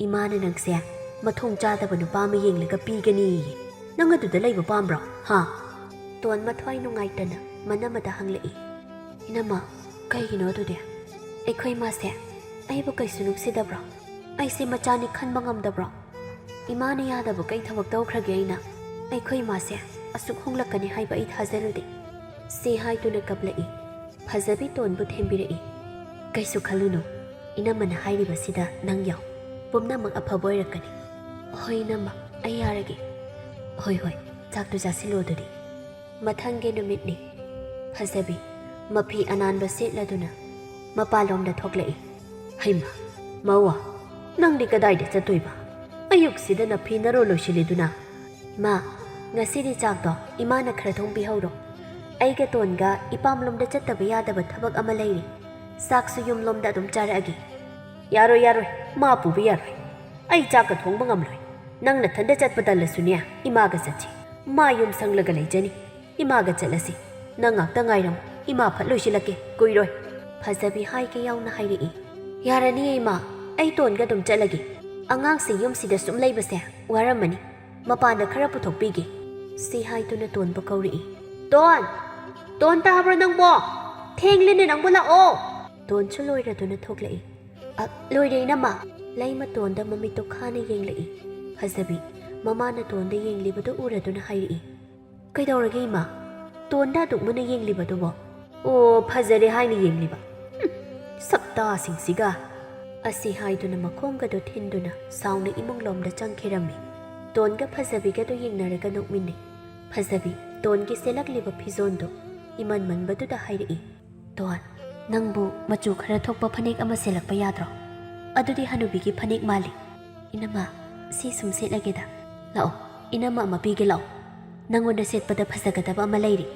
ꯏꯃꯥꯅ ꯅꯪꯁꯦ ꯃꯊꯣꯡ ꯆꯥꯗꯕ ꯅꯨꯄꯥ ꯑꯃ ꯌꯦꯡꯂꯒ ꯄꯤꯒꯅꯤꯌꯦ꯫ ꯅꯪ ꯑꯗꯨꯗ ꯂꯩꯕ ꯄꯥꯝꯕ꯭ꯔꯣ, ꯍꯥ?" ꯇꯣꯟ ꯃꯊ꯭ꯋꯥꯏ ꯅꯨꯡꯉꯥꯏꯇꯅ ꯃꯅꯝꯃꯗ ꯍꯪꯂꯛꯏ꯫ "ꯏꯅꯝꯃ, ꯀꯩꯒꯤꯅꯣ ꯑꯗꯨꯗꯤ? ꯑꯩꯈꯣꯏ ꯏꯃꯥꯁꯦ ꯑꯩꯕꯨ ꯀꯩꯁꯨ ꯅꯨꯡꯁꯤꯗꯕ꯭ꯔꯣ? ꯑꯩꯁꯦ ꯃꯆꯥꯅꯤ ꯈꯟꯕ ꯉꯝꯗꯕ꯭ꯔꯣ? ꯏꯃꯥꯅ ꯌꯥꯗꯕ ꯀꯩ ꯊꯕꯛ ꯇꯧꯈ꯭ꯔꯒꯦ ꯑꯩꯅ? ꯑꯩꯈꯣꯏ ꯏꯃꯥꯁꯦ ꯑꯁꯨꯛ ꯍꯣꯡꯂꯛꯀꯅꯤ ꯍꯥꯏꯕ ꯑꯩ ꯊꯥꯖꯔꯨꯗꯦ꯫" ꯁꯤ ꯍꯥꯏꯗꯨꯅ ꯀꯞꯂꯛꯏ꯫ ꯐꯖꯕꯤ ꯇꯣꯟꯕꯨ ꯊꯦꯝꯕꯤꯔꯛꯏ꯫ "ꯀꯩꯁꯨ ꯈꯜꯂꯨꯅꯨ, ꯏꯅꯝꯃꯅ ꯍꯥꯏꯔꯤꯕꯁꯤꯗ ꯅꯪ ꯌꯥꯎ꯫ ꯄꯨꯝꯅꯃꯛ ꯑꯐꯕ ꯑꯣꯏꯔꯛꯀꯅꯤ꯫" "ꯍꯣꯏ ꯏꯅꯝꯃ, ꯑꯩ ꯌꯥꯔꯒꯦ꯫" "ꯍꯣꯏ ꯍꯣꯏ, ꯆꯥꯛꯇꯨ ꯆꯥꯁꯤꯜꯂꯣ ꯑꯗꯨꯗꯤ꯫" ꯃꯊꯪꯒꯤ ꯅꯨꯃꯤꯠꯅꯤ꯫ ꯐꯖꯕꯤ ꯃꯐꯤ ꯑꯅꯥꯟꯕ ꯁꯦꯠꯂꯗꯨꯅ ꯃꯄꯥꯟꯂꯣꯝꯗ ꯊꯣꯛꯂꯛꯏ꯫ "ꯍꯩꯃꯥ, ꯃꯧꯋꯥ, ꯅꯪꯗꯤ ꯀꯗꯥꯏꯗ ꯆꯠꯇꯣꯏꯕ? ꯑꯌꯨꯛꯁꯤꯗ ꯅꯐꯤ ꯅꯔꯣꯜ ꯂꯣꯏꯁꯤꯜꯂꯤꯗꯨꯅ?" "ꯏꯃꯥ, ꯉꯁꯤꯗꯤ ꯆꯥꯛꯇꯣ ꯏꯃꯥꯅ ꯈꯔ ꯊꯣꯡꯕꯤꯍꯧꯔꯣ꯫ ꯑꯩꯒ ꯇꯣꯟꯒ ꯏꯄꯥꯝꯂꯣꯝꯗ ꯆꯠꯇꯕ ꯌꯥꯗꯕ ꯊꯕꯛ ꯑꯃ ꯂꯩꯔꯤ꯫ ꯆꯥꯛꯁꯨ ꯌꯨꯝꯂꯣꯝꯗ ꯑꯗꯨꯝ ꯆꯥꯔꯛꯑꯒꯦ꯫" "ꯌꯥꯔꯣꯏ, ꯌꯥꯔꯣꯏ, ꯃꯥ ꯄꯨꯕ ꯌꯥꯔꯣꯏ꯫ ꯑꯩ ꯆꯥꯛꯀ ꯊꯣꯡꯕ ꯉꯝꯂꯣꯏ꯫ ꯅꯪ ꯅꯊꯟꯗ ꯆꯠꯄ ꯇꯜꯂꯁꯨꯅꯦ, ꯏꯃꯥꯒ ꯆꯠꯁꯤ꯫ ꯃꯥ ꯌꯨꯝ ꯁꯪꯂꯒ ꯂꯩꯖꯅꯤ꯫ ꯏꯃꯥꯒ ꯆꯠꯂꯁꯤ꯫ ꯅꯪ ꯉꯥꯛꯇ ꯉꯥꯏꯔꯝꯃꯨ, ꯏꯃꯥ ꯐꯠ ꯂꯣꯏꯁꯤꯜꯂꯛꯀꯦ, ꯀꯨꯏꯔꯣꯏ꯫" ꯐꯖꯕꯤ ꯍꯥꯏꯒꯦ ꯌꯥꯎꯅ ꯍꯥꯏꯔꯛꯏ꯫ "ꯌꯥꯔꯅꯤꯌꯦ ꯏꯃꯥ, ꯑꯩ ꯇꯣꯟꯒ ꯑꯗꯨꯝ ꯆꯠꯂꯒꯦ꯫ ꯑꯉꯥꯡꯁꯦ ꯌꯨꯝꯁꯤꯗ ꯁꯨꯝ ꯂꯩꯕꯁꯦ ꯋꯥꯔꯝꯃꯅꯤ꯫ ꯃꯄꯥꯟꯗ ꯈꯔ ꯄꯨꯊꯣꯛꯄꯤꯒꯦ꯫" ꯁꯤ ꯍꯥꯏꯗꯨꯅ ꯇꯣꯟꯕꯨ ꯀꯧꯔꯛꯏ꯫ "ꯇꯣꯟ! ꯇꯣꯟ, ꯇꯥꯕ꯭ꯔꯣ ꯅꯪꯕꯣ? ꯊꯦꯡꯂꯦꯅꯦ ꯅꯪꯕꯨ, ꯂꯥꯛꯑꯣ!" ꯇꯣꯟꯁꯨ ꯂꯣꯏꯔꯗꯨꯅ ꯊꯣꯛꯂꯛꯏ꯫ "ꯑ, ꯂꯣꯏꯔꯦ ꯏꯅꯝꯃ꯫" ꯂꯩꯃ ꯇꯣꯟꯗ ꯃꯃꯤꯠꯇꯣ ꯈꯥꯅ ꯌꯦꯡꯂꯛꯏ꯫ ꯐꯖꯕꯤ ꯃꯃꯥꯅ ꯇꯣꯟꯗ ꯌꯦꯡꯂꯤꯕꯗꯨ ꯎꯔꯗꯨꯅ ꯍꯥꯏꯔꯛꯏ꯫ "ꯀꯩꯗꯧꯔꯒꯦ ꯏꯃꯥ? ꯇꯣꯟꯗ ꯑꯗꯨꯛ ꯃꯨꯟꯅ ꯌꯦꯡꯂꯤꯕꯗꯨꯕꯣ?" "ꯑꯣ, ꯐꯖꯔꯦ ꯍꯥꯏꯅ ꯌꯦꯡꯂꯤꯕ꯫ ꯍꯨꯝ, ꯁꯛꯇꯥꯁꯤꯡꯁꯤꯒ!" ꯑꯁꯤ ꯍꯥꯏꯗꯨꯅ ꯃꯈꯣꯡꯒꯗꯣ ꯊꯤꯟꯗꯨꯅ ꯁꯥꯎꯅ ꯏꯃꯨꯡꯂꯣꯝꯗ ꯆꯪꯈꯤꯔꯝꯃꯤ꯫ ꯇꯣꯟꯒ ꯐꯖꯕꯤꯒꯗꯣ ꯌꯦꯡꯅꯔꯒ ꯅꯣꯛꯃꯤꯟꯅꯩ꯫ ꯐꯖꯕꯤ ꯇꯣꯟꯒꯤ ꯁꯦꯠꯂꯛꯂꯤꯕ ꯐꯤꯖꯣꯟꯗꯣ ꯏꯃꯟ ꯃꯟꯕꯗꯨꯗ ꯍꯥꯏꯔꯛꯏ꯫ "ꯇꯣꯟ, ꯅꯪꯕꯨ ꯃꯆꯨ ꯈꯔ ꯊꯣꯛꯄ ꯐꯅꯦꯛ ꯑꯃ ꯁꯦꯠꯂꯛꯄ ꯌꯥꯗ꯭ꯔꯣ? ꯑꯗꯨꯗꯤ ꯍꯅꯨꯕꯤꯒꯤ ꯐꯅꯦꯛ ꯃꯥꯜꯂꯤ꯫" "ꯏꯅꯝꯃ, ꯁꯤ ꯁꯨꯝ ꯁꯦꯠꯂꯒꯦꯗ꯫ ꯂꯥꯛꯑꯣ, ꯏꯅꯝꯃ ꯑꯃ ꯄꯤꯒꯦ, ꯂꯥꯛꯑꯣ꯫ ꯅꯪꯉꯣꯟꯗ ꯁꯦꯠꯄꯗ ꯐꯖꯒꯗꯕ ꯑꯃ ꯂꯩꯔꯤ꯫"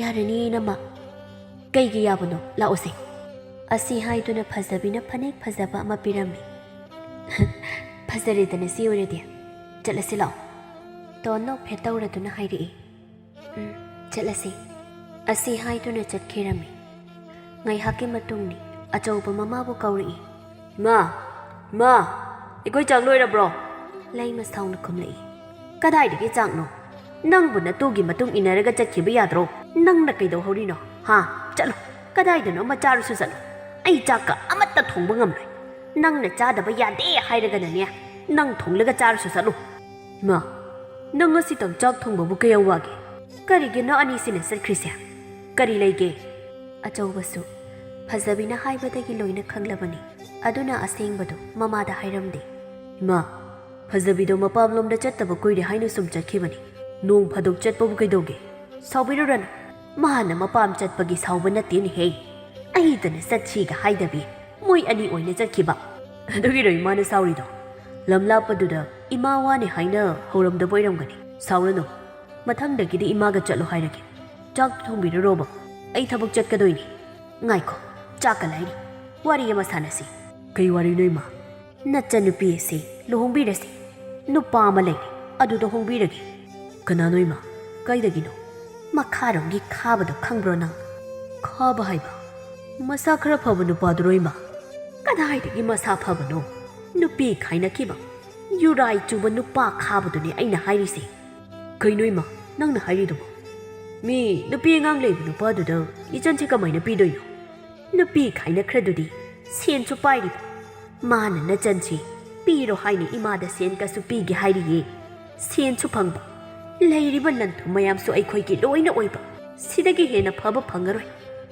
"ꯌꯥꯔꯅꯤ ꯏꯅꯝꯃ꯫" "ꯀꯩꯒꯤ ꯌꯥꯕꯅꯣ? ꯂꯥꯛꯑꯣꯁꯦ꯫" ꯑꯁꯤ ꯍꯥꯏꯗꯨꯅ ꯐꯖꯕꯤꯅ ꯐꯅꯦꯛ ꯐꯖꯕ ꯑꯃ ꯄꯤꯔꯝꯃꯤ꯫ "ꯐꯖꯔꯦꯗꯅ ꯁꯤ ꯑꯣꯏꯔꯗꯤ꯫ ꯆꯠꯂꯁꯤ ꯂꯥꯛꯑꯣ꯫" ꯇꯣꯟ ꯅꯣꯛꯐꯦꯠ ꯇꯧꯔꯗꯨꯅ ꯍꯥꯏꯔꯛꯏ꯫ "ꯎꯝ, ꯆꯠꯂꯁꯤ꯫" ꯑꯁꯤ ꯍꯥꯏꯗꯨꯅ ꯆꯠꯈꯤꯔꯝꯃꯤ꯫ ꯉꯥꯏꯍꯥꯛꯀꯤ ꯃꯇꯨꯡꯅꯤ꯫ ꯑꯆꯧꯕ ꯃꯃꯥꯕꯨ ꯀꯧꯔꯛꯏ꯫ "ꯏꯃꯥ! ꯏꯃꯥ! ꯑꯩꯈꯣꯏ ꯆꯥꯛ ꯂꯣꯏꯔꯕ꯭ꯔꯣ?" ꯂꯩꯃ ꯁꯥꯎꯅ ꯈꯨꯝꯂꯛꯏ꯫ "ꯀꯗꯥꯏꯗꯒꯤ ꯆꯥꯛꯅꯣ? ꯅꯪꯕꯨ ꯅꯇꯨꯒꯤ ꯃꯇꯨꯡ ꯏꯟꯅꯔꯒ ꯆꯠꯈꯤꯕ ꯌꯥꯗ꯭ꯔꯣ? ꯅꯪꯅ ꯀꯩꯗꯧꯍꯧꯔꯤꯅꯣ? ꯍꯥ? ꯆꯠꯂꯣ, ꯀꯗꯥꯏꯗꯅꯣ ꯑꯃ ꯆꯥꯔꯨꯁꯨ ꯆꯠꯂꯣ꯫ ꯑꯩ ꯆꯥꯛꯀ ꯑꯃꯠꯇ ꯊꯣꯡꯕ ꯉꯝꯂꯣꯏ꯫ ꯅꯪꯅ ꯆꯥꯗꯕ ꯌꯥꯗꯦ ꯍꯥꯏꯔꯒꯅꯅꯦ, ꯅꯪ ꯊꯣꯡꯂꯒ ꯆꯥꯔꯨꯁꯨ ꯆꯠꯂꯣ꯫" "ꯏꯃꯥ, ꯅꯪ ꯉꯁꯤꯇꯪ ꯆꯥꯛ ꯊꯣꯡꯕꯕꯨ ꯀꯌꯥꯝ ꯋꯥꯒꯦ? ꯀꯔꯤꯒꯤꯅꯣ ꯑꯅꯤꯁꯤꯅ ꯆꯠꯈ꯭ꯔꯤꯁꯦ? ꯀꯔꯤ ꯂꯩꯒꯦ?" ꯑꯆꯧꯕꯁꯨ ꯐꯖꯕꯤꯅ ꯍꯥꯏꯕꯗꯒꯤ ꯂꯣꯏꯅ ꯈꯪꯂꯕꯅꯤ꯫ ꯑꯗꯨꯅ ꯑꯁꯦꯡꯕꯗꯨ ꯃꯃꯥꯗ ꯍꯥꯏꯔꯝꯗꯦ꯫ "ꯏꯃꯥ, ꯐꯖꯕꯤꯗꯣ ꯃꯄꯥꯝꯂꯣꯝꯗ ꯆꯠꯇꯕ ꯀꯨꯏꯔꯦ ꯍꯥꯏꯅ ꯁꯨꯝ ꯆꯠꯈꯤꯕꯅꯤ꯫ ꯅꯣꯡ ꯐꯥꯗꯣꯛ ꯆꯠꯄꯕꯨ ꯀꯩꯗꯧꯒꯦ? ꯁꯥꯎꯕꯤꯔꯨꯔꯅꯨ꯫ ꯃꯥꯅ ꯃꯄꯥꯝ ꯆꯠꯄꯒꯤ ꯁꯥꯎꯕ ꯅꯠꯇꯦꯅꯦꯍꯦ꯫ ꯑꯩꯗꯅ ꯆꯠꯁꯤꯒ ꯍꯥꯏꯗꯕꯤ ꯃꯣꯏ ꯑꯅꯤ ꯑꯣꯏꯅ ꯆꯠꯈꯤꯕ꯫ ꯑꯗꯨꯒꯤꯔꯣ ꯏꯃꯥꯅ ꯁꯥꯎꯔꯤꯗꯣ? ꯂꯝ ꯂꯥꯞꯄꯗꯨꯗ ꯏꯃꯥ ꯋꯥꯅꯤ ꯍꯥꯏꯅ ꯍꯧꯔꯝꯗꯕ ꯑꯣꯏꯔꯝꯒꯅꯤ꯫ ꯁꯥꯎꯔꯅꯨ꯫ ꯃꯊꯪꯗꯒꯤꯗꯤ ꯏꯃꯥꯒ ꯆꯠꯂꯣ ꯍꯥꯏꯔꯒꯦ꯫ ꯆꯥꯛ ꯊꯣꯡꯕꯤꯔꯨꯔꯣꯕ꯫ ꯑꯩ ꯊꯕꯛ ꯆꯠꯀꯗꯣꯏꯅꯤ꯫ ꯉꯥꯏꯈꯣ, ꯆꯥꯛꯀ ꯂꯥꯏꯔꯤ꯫ ꯋꯥꯔꯤ ꯑꯃ ꯁꯥꯟꯅꯁꯤ꯫" "ꯀꯩ ꯋꯥꯔꯤꯅꯣ ꯏꯃꯥ?" "ꯅꯆꯟꯅꯨꯄꯤ ꯑꯁꯤ ꯂꯨꯍꯣꯡꯕꯤꯔꯁꯤ꯫ ꯅꯨꯄꯥ ꯑꯃ ꯂꯩꯔꯦ, ꯑꯗꯨꯗ ꯍꯣꯡꯕꯤꯔꯒꯦ꯫" "ꯀꯅꯥꯅꯣ ꯏꯃꯥ? ꯀꯥꯏꯗꯒꯤꯅꯣ?" "ꯃꯈꯥꯔꯣꯝꯒꯤ ꯈꯥꯕꯗꯣ ꯈꯪꯕ꯭ꯔꯣ ꯅꯪ?" "ꯈꯥꯕ ꯍꯥꯏꯕ? ꯃꯁꯥ ꯈꯔ ꯐꯕ ꯅꯨꯄꯥꯗꯨꯔꯣ ꯏꯃꯥ?" "ꯀꯗꯥꯏꯗꯒꯤ ꯃꯁꯥ ꯐꯕꯅꯣ? ꯅꯨꯄꯤ ꯈꯥꯏꯅꯈꯤꯕ, ꯌꯨꯔꯥꯏ ꯆꯨꯕ ꯅꯨꯄꯥ ꯈꯥꯕꯗꯨꯅꯦ ꯑꯩꯅ ꯍꯥꯏꯔꯤꯁꯦ꯫" "ꯀꯩꯅꯣ ꯏꯃꯥ ꯅꯪꯅ ꯍꯥꯏꯔꯤꯗꯨꯕꯣ? ꯃꯤ ꯅꯨꯄꯤ ꯑꯉꯥꯡ ꯂꯩꯕ ꯅꯨꯄꯥꯗꯨꯗ ꯏꯆꯟꯁꯦ ꯀꯃꯥꯏꯅ ꯄꯤꯗꯣꯏꯅꯣ? ꯅꯨꯄꯤ ꯈꯥꯏꯅꯈ꯭ꯔꯗꯨꯗꯤ, ꯁꯦꯟꯁꯨ ꯄꯥꯏꯔꯤꯕ꯫ ꯃꯥꯅ ꯅꯆꯟꯁꯤ ꯄꯤꯔꯣ ꯍꯥꯏꯅ ꯏꯃꯥꯗ ꯁꯦꯟ ꯀꯁꯨ ꯄꯤꯒꯦ ꯍꯥꯏꯔꯤꯌꯦ꯫ ꯁꯦꯟꯁꯨ ꯐꯪꯕ, ꯂꯩꯔꯤꯕ ꯂꯟ ꯊꯨꯝ ꯃꯌꯥꯝꯁꯨ ꯑꯩꯈꯣꯏꯒꯤ ꯂꯣꯏꯅ ꯑꯣꯏꯕ꯫ ꯁꯤꯗꯒꯤ ꯍꯦꯟꯅ ꯐꯕ ꯐꯪꯉꯔꯣꯏ꯫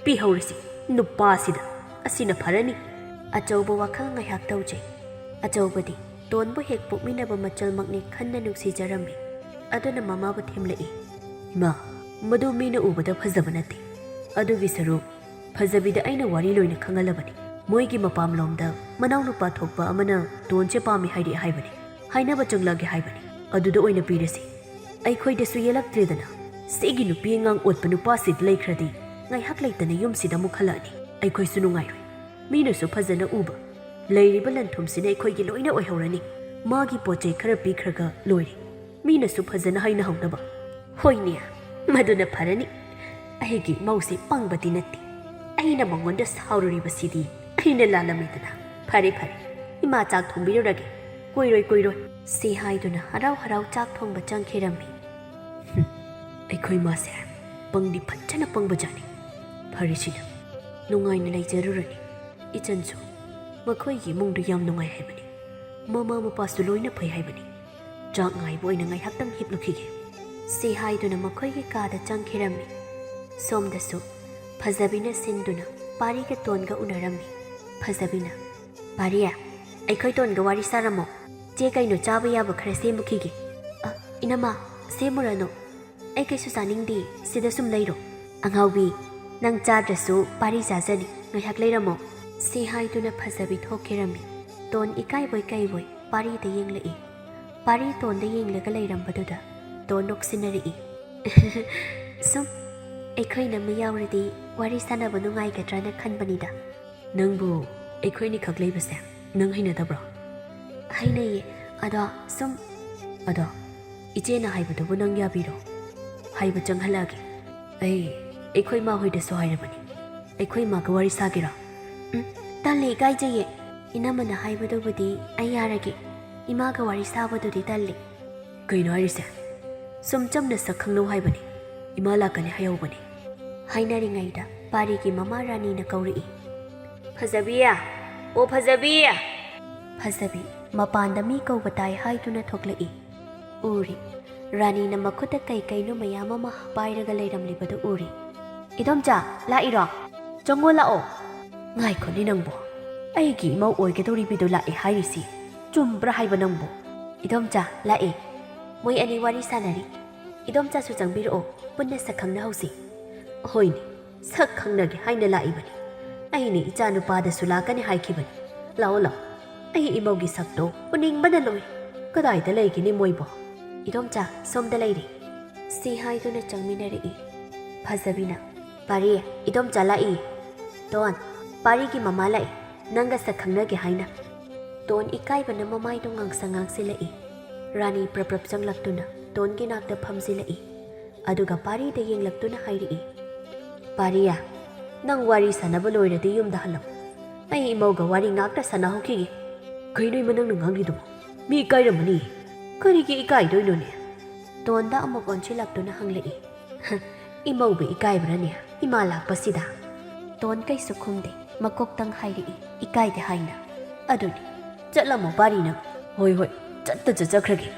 ꯄꯤꯍꯧꯔꯁꯤ ꯅꯨꯄꯥꯁꯤꯗ꯫ ꯑꯁꯤꯅ ꯐꯔꯅꯤ꯫" ꯑꯆꯧꯕ ꯋꯥꯈꯜ ꯉꯥꯏꯍꯥꯛ ꯇꯧꯖꯩ꯫ ꯑꯆꯧꯕꯗꯤ ꯇꯣꯟꯕꯨ ꯍꯦꯛ ꯄꯣꯛꯃꯤꯟꯅꯕ ꯃꯆꯜꯃꯛꯅꯤ ꯈꯟꯅ ꯅꯨꯡꯁꯤꯖꯔꯝꯃꯤ꯫ ꯑꯗꯨꯅ ꯃꯃꯥꯕꯨ ꯊꯦꯝꯂꯛꯏ꯫ "ꯏꯃꯥ, ꯃꯗꯨ ꯃꯤꯅ ꯎꯕꯗ ꯐꯖꯕ ꯅꯠꯇꯦ꯫ ꯑꯗꯨꯒꯤ ꯁꯔꯨꯛ ꯐꯖꯕꯤꯗ ꯑꯩꯅ ꯋꯥꯔꯤ ꯂꯣꯏꯅ ꯈꯪꯍꯜꯂꯕꯅꯤ꯫ ꯃꯣꯏꯒꯤ ꯃꯄꯥꯝꯂꯣꯝꯗ ꯃꯅꯥꯎꯅꯨꯄꯥ ꯊꯣꯛꯄ ꯑꯃꯅ ꯇꯣꯟꯁꯦ ꯄꯥꯝꯃꯤ ꯍꯥꯏꯔꯛꯑꯦ ꯍꯥꯏꯕꯅꯤ꯫ ꯍꯥꯏꯅꯕ ꯆꯪꯂꯛꯑꯒꯦ ꯍꯥꯏꯕꯅꯤ꯫ ꯑꯗꯨꯗ ꯑꯣꯏꯅ ꯄꯤꯔꯁꯤ꯫ ꯑꯩꯈꯣꯏꯗꯁꯨ ꯌꯦꯜꯂꯛꯇ꯭ꯔꯦꯗꯅ꯫ ꯁꯤꯒꯤ ꯅꯨꯄꯤ ꯑꯉꯥꯡ ꯑꯣꯠꯄ ꯅꯨꯄꯥꯁꯤꯗ ꯂꯩꯈ꯭ꯔꯗꯤ ꯉꯥꯏꯍꯥꯛ ꯂꯩꯇꯅ ꯌꯨꯝꯁꯤꯗ ꯑꯃꯨꯛ ꯍꯜꯂꯛꯑꯅꯤ꯫ ꯑꯩꯈꯣꯏꯁꯨ ꯅꯨꯡꯉꯥꯏꯔꯣꯏ꯫ ꯃꯤꯅꯁꯨ ꯐꯖꯅ ꯎꯕ꯫ ꯂꯩꯔꯤꯕ ꯂꯟ ꯊꯨꯝꯁꯤꯅ ꯑꯩꯈꯣꯏꯒꯤ ꯂꯣꯏꯅ ꯑꯣꯏꯍꯧꯔꯅꯤ꯫ ꯃꯥꯒꯤ ꯄꯣꯠ ꯆꯩ ꯈꯔ ꯄꯤꯈ꯭ꯔꯒ ꯂꯣꯏꯔꯦ꯫ ꯃꯤꯅꯁꯨ ꯐꯖꯅ ꯍꯥꯏꯅꯍꯧꯗꯕ꯫ ꯍꯣꯏꯅꯦ, ꯃꯗꯨꯅ ꯐꯔꯅꯤ꯫ ꯑꯩꯒꯤ ꯏꯃꯧꯁꯦ ꯄꯪꯕꯗꯤ ꯅꯠꯇꯦ꯫ ꯑꯩꯅ ꯃꯉꯣꯟꯗ ꯁꯥꯎꯔꯨꯔꯤꯕꯁꯤꯗꯤ ꯑꯩꯅ ꯂꯥꯜꯂꯝꯃꯤꯗꯅ꯫ ꯐꯔꯦ ꯐꯔꯦ, ꯏꯃꯥ ꯆꯥꯛ ꯊꯣꯡꯕꯤꯔꯨꯔꯒꯦ꯫ ꯀꯨꯏꯔꯣꯏ ꯀꯨꯏꯔꯣꯏ꯫ ꯁꯤ ꯍꯥꯏꯗꯨꯅ ꯍꯔꯥꯎ ꯍꯔꯥꯎ ꯆꯥꯛ ꯊꯣꯡꯕ ꯆꯪꯈꯤꯔꯝꯃꯤ꯫ "ꯍꯨꯝ, ꯑꯩꯈꯣꯏ ꯃꯥꯁꯦ ꯄꯪꯗꯤ ꯐꯖꯅ ꯄꯪꯕꯖꯥꯠꯅꯤ꯫ ꯐꯔꯦꯁꯤꯅ, ꯅꯨꯡꯉꯥꯏꯅ ꯂꯩꯖꯔꯨꯔꯅꯤ꯫ ꯏꯆꯟꯁꯨ ꯃꯈꯣꯏꯒꯤ ꯏꯃꯨꯡꯗꯨ ꯌꯥꯝ ꯅꯨꯡꯉꯥꯏ ꯍꯥꯏꯕꯅꯤ꯫ ꯃꯃꯥ ꯃꯄꯥꯁꯨ ꯂꯣꯏꯅ ꯐꯩ ꯍꯥꯏꯕꯅꯤ꯫ ꯆꯥꯛ ꯉꯥꯏꯕ ꯑꯣꯏꯅ ꯉꯥꯏꯍꯥꯛꯇꯪ ꯍꯤꯞꯂꯨꯈꯤꯒꯦ"꯫ ꯁꯤ ꯍꯥꯏꯗꯨꯅ ꯃꯈꯣꯏꯒꯤ ꯀꯥꯗ ꯆꯪꯈꯤꯔꯝꯃꯤ꯫ ꯁꯣꯝꯗꯁꯨ ꯐꯖꯕꯤꯅ ꯁꯤꯟꯗꯨꯅ ꯄꯥꯔꯤꯒ ꯇꯣꯟꯒ ꯎꯅꯔꯝꯃꯤ꯫ ꯐꯖꯕꯤꯅ, "ꯄꯥꯔꯤ, ꯑꯩꯈꯣꯏ ꯇꯣꯟꯒ ꯋꯥꯔꯤ ꯁꯥꯔꯝꯃꯣ꯫ ꯆꯦ, ꯀꯩꯅꯣ ꯆꯥꯕ ꯌꯥꯕ ꯈꯔ ꯁꯦꯝꯃꯨꯈꯤꯒꯦ"꯫ "ꯑ, ꯏꯅꯝꯃ, ꯁꯦꯝꯃꯨꯔꯅꯨ꯫ ꯑꯩ ꯀꯩꯁꯨ ꯆꯥꯅꯤꯡꯗꯦ, ꯁꯤꯗ ꯁꯨꯝ ꯂꯩꯔꯣ꯫ ꯑꯉꯥꯎꯕꯤ, ꯅꯪ ꯆꯥꯗ꯭ꯔꯁꯨ ꯄꯥꯔꯤ ꯆꯥꯖꯅꯤ, ꯉꯥꯏꯍꯥꯛ ꯂꯩꯔꯝꯃꯣ"꯫ ꯁꯤ ꯍꯥꯏꯗꯨꯅ ꯐꯖꯕꯤ ꯊꯣꯛꯈꯤꯔꯝꯃꯤ꯫ ꯇꯣꯟ ꯏꯀꯥꯏꯕꯣꯏ ꯀꯩꯕꯣꯏ ꯄꯥꯔꯤꯗ ꯌꯦꯡꯂꯛꯏ꯫ ꯄꯥꯔꯤ ꯇꯣꯟꯗ ꯌꯦꯡꯂꯒ ꯂꯩꯔꯝꯕꯗꯨꯗ ꯇꯣꯟ ꯅꯣꯛꯁꯤꯟꯅꯔꯛꯏ꯫ "ꯁꯨꯝ ꯑꯩꯈꯣꯏ ꯏꯅꯝꯃ ꯌꯥꯎꯔꯗꯤ ꯋꯥꯔꯤ ꯁꯥꯟꯅꯕ ꯅꯨꯡꯉꯥꯏꯒꯗ꯭ꯔꯥꯅ ꯈꯟꯕꯅꯤꯗ"꯫ "ꯅꯪꯕꯨ ꯑꯩꯈꯣꯏꯅꯤꯈꯛ ꯂꯩꯕꯁꯦ ꯅꯪ ꯍꯩꯅꯗꯕ꯭ꯔꯣ?" "ꯍꯩꯅꯩꯌꯦ, ꯑꯗꯣ ꯁꯨꯝ"꯫ "ꯑꯗꯣ ꯏꯆꯦꯅ ꯍꯥꯏꯕꯗꯨꯕꯨ ꯅꯪ ꯌꯥꯕꯤꯔꯣ? ꯍꯥꯏꯕ ꯆꯪꯍꯜꯂꯛꯑꯒꯦ꯫ ꯑꯩ ꯑꯩꯈꯣꯏ ꯏꯃꯥ ꯍꯣꯏꯗꯁꯨ ꯍꯥꯏꯔꯕꯅꯤ꯫ ꯑꯩꯈꯣꯏ ꯏꯃꯥꯒ ꯋꯥꯔꯤ ꯁꯥꯒꯦꯔꯥ?" "ꯎꯝ, ꯇꯜꯂꯦ, ꯏꯀꯥꯏꯖꯩꯌꯦ꯫ ꯏꯅꯝꯃꯅ ꯍꯥꯏꯕꯗꯨꯕꯨꯗꯤ ꯑꯩ ꯌꯥꯔꯒꯦ꯫ ꯏꯃꯥꯒ ꯋꯥꯔꯤ ꯁꯥꯕꯗꯨꯗꯤ ꯇꯜꯂꯦ"꯫ "ꯀꯩꯅꯣ ꯍꯥꯏꯔꯤꯁꯦ? ꯁꯨꯝ ꯆꯝꯅ ꯁꯛ ꯈꯪꯅꯧ ꯍꯥꯏꯕꯅꯤ꯫ ꯏꯃꯥ ꯂꯥꯛꯀꯅꯤ ꯍꯥꯏꯍꯧꯕꯅꯤ"꯫ ꯍꯥꯏꯅꯔꯤꯉꯩꯗ ꯄꯥꯔꯤꯒꯤ ꯃꯃꯥ ꯔꯥꯅꯤꯅ ꯀꯧꯔꯛꯏ꯫ "ꯐꯖꯕꯤ! ꯑꯣ ꯐꯖꯕꯤ!" ꯐꯖꯕꯤ ꯃꯄꯥꯟꯗ ꯃꯤ ꯀꯧꯕ ꯇꯥꯏ ꯍꯥꯏꯗꯨꯅ ꯊꯣꯛꯂꯛꯏ꯫ ꯎꯔꯤ꯫ ꯔꯥꯅꯤꯅ ꯃꯈꯨꯠꯇ ꯀꯩ ꯀꯩꯅꯣ ꯃꯌꯥꯝ ꯑꯃ ꯄꯥꯏꯔꯒ ꯂꯩꯔꯝꯂꯤꯕꯗꯨ ꯎꯔꯤ꯫ "ꯏꯗꯣꯝꯆꯥ, ꯂꯥꯛꯏꯔꯣ? ꯆꯪꯉꯣ ꯂꯥꯛꯑꯣ"꯫ "ꯉꯥꯏꯈꯣꯅꯦ ꯅꯪꯕꯨ, ꯑꯩꯒꯤ ꯏꯃꯧ ꯑꯣꯏꯒꯗꯧꯔꯤꯕꯤꯗꯨ ꯂꯥꯛꯑꯦ ꯍꯥꯏꯔꯤꯁꯤ ꯆꯨꯝꯕ꯭ꯔꯥ ꯍꯥꯏꯕ ꯅꯪꯕꯨ?" "ꯏꯗꯣꯝꯆꯥ, ꯂꯥꯛꯑꯦ꯫ ꯃꯣꯏ ꯑꯅꯤ ꯋꯥꯔꯤ ꯁꯥꯟꯅꯔꯤ꯫ ꯏꯗꯣꯝꯆꯥꯁꯨ ꯆꯪꯕꯤꯔꯛꯑꯣ, ꯄꯨꯟꯅ ꯁꯛ ꯈꯪꯅꯍꯧꯁꯤ"꯫ "ꯍꯣꯏꯅꯦ, ꯁꯛ ꯈꯪꯅꯒꯦ ꯍꯥꯏꯅ ꯂꯥꯛꯏꯕꯅꯤ꯫ ꯑꯩꯅ ꯏꯆꯥ ꯅꯨꯄꯥꯗꯁꯨ ꯂꯥꯛꯀꯅꯤ ꯍꯥꯏꯈꯤꯕꯅꯤ꯫ ꯂꯥꯛꯑꯣ, ꯂꯥꯛꯑꯣ꯫ ꯑꯩ ꯏꯃꯧꯒꯤ ꯁꯛꯇꯣ ꯎꯅꯤꯡꯕꯅ ꯂꯣꯏꯔꯦ꯫ ꯀꯗꯥꯏꯗ ꯂꯩꯒꯅꯤ ꯃꯣꯏꯕꯣ?" "ꯏꯗꯣꯝꯆꯥ, ꯁꯣꯝꯗ ꯂꯩꯔꯦ"꯫ ꯁꯤ ꯍꯥꯏꯗꯨꯅ ꯆꯪꯃꯤꯟꯅꯔꯛꯏ꯫ ꯐꯖꯕꯤꯅ, "ꯄꯥꯔꯤ, ꯏꯗꯣꯝꯆꯥ ꯂꯥꯛꯏ꯫ ꯇꯣꯟ, ꯄꯥꯔꯤꯒꯤ ꯃꯃꯥ ꯂꯥꯛꯏ, ꯅꯪꯒ ꯁꯛ ꯈꯪꯅꯒꯦ ꯍꯥꯏꯅ"꯫ ꯇꯣꯟ ꯏꯀꯥꯏꯕꯅ ꯃꯃꯥꯏꯗꯣ ꯉꯥꯡꯁꯪ ꯉꯥꯡꯁꯤꯜꯂꯛꯏ꯫ ꯔꯥꯅꯤ ꯄ꯭ꯔꯞ ꯄ꯭ꯔꯞ ꯆꯪꯂꯛꯇꯨꯅ ꯇꯣꯟꯒꯤ ꯅꯥꯛꯇ ꯐꯝꯖꯤꯜꯂꯛꯏ꯫ ꯑꯗꯨꯒ ꯄꯥꯔꯤꯗ ꯌꯦꯡꯂꯛꯇꯨꯅ ꯍꯥꯏꯔꯛꯏ, "ꯄꯥꯔꯤꯌꯥ, ꯅꯪ ꯋꯥꯔꯤ ꯁꯥꯟꯅꯕ ꯂꯣꯏꯔꯗꯤ ꯌꯨꯝꯗ ꯍꯜꯂꯛꯎ꯫ ꯑꯩ ꯏꯃꯧꯒ ꯋꯥꯔꯤ ꯉꯥꯛꯇ ꯁꯥꯟꯅꯍꯧꯈꯤꯒꯦ꯫" "ꯀꯩꯅꯣ ꯏꯃ ꯅꯪꯅ ꯉꯥꯡꯂꯤꯗꯨꯕꯣ? ꯃꯤ ꯏꯀꯥꯏꯔꯝꯃꯅꯤ꯫ ꯀꯔꯤꯒꯤ ꯏꯀꯥꯏꯗꯣꯏꯅꯣꯅꯦ?" ꯇꯣꯟꯗ ꯑꯃꯨꯛ ꯑꯣꯟꯁꯤꯜꯂꯛꯇꯨꯅ ꯍꯪꯂꯛꯏ꯫ "ꯍ, ꯏꯃꯧꯕꯨ ꯏꯀꯥꯏꯕ꯭ꯔꯅꯦ ꯏꯃꯥ ꯂꯥꯛꯄꯁꯤꯗ?" ꯇꯣꯟ ꯀꯩꯁꯨ ꯈꯨꯝꯗꯦ, ꯃꯀꯣꯛꯇꯪ ꯍꯥꯏꯔꯛꯏ, "ꯏꯀꯥꯏꯗꯦ ꯍꯥꯏꯅ꯫ ꯑꯗꯨꯅꯤ, ꯆꯠꯂꯝꯃꯣ ꯄꯥꯔꯤ ꯅꯪ꯫" "ꯍꯣꯏ ꯍꯣꯏ, ꯆꯠꯇ ꯆꯠꯆꯈ꯭ꯔꯒꯦ꯫"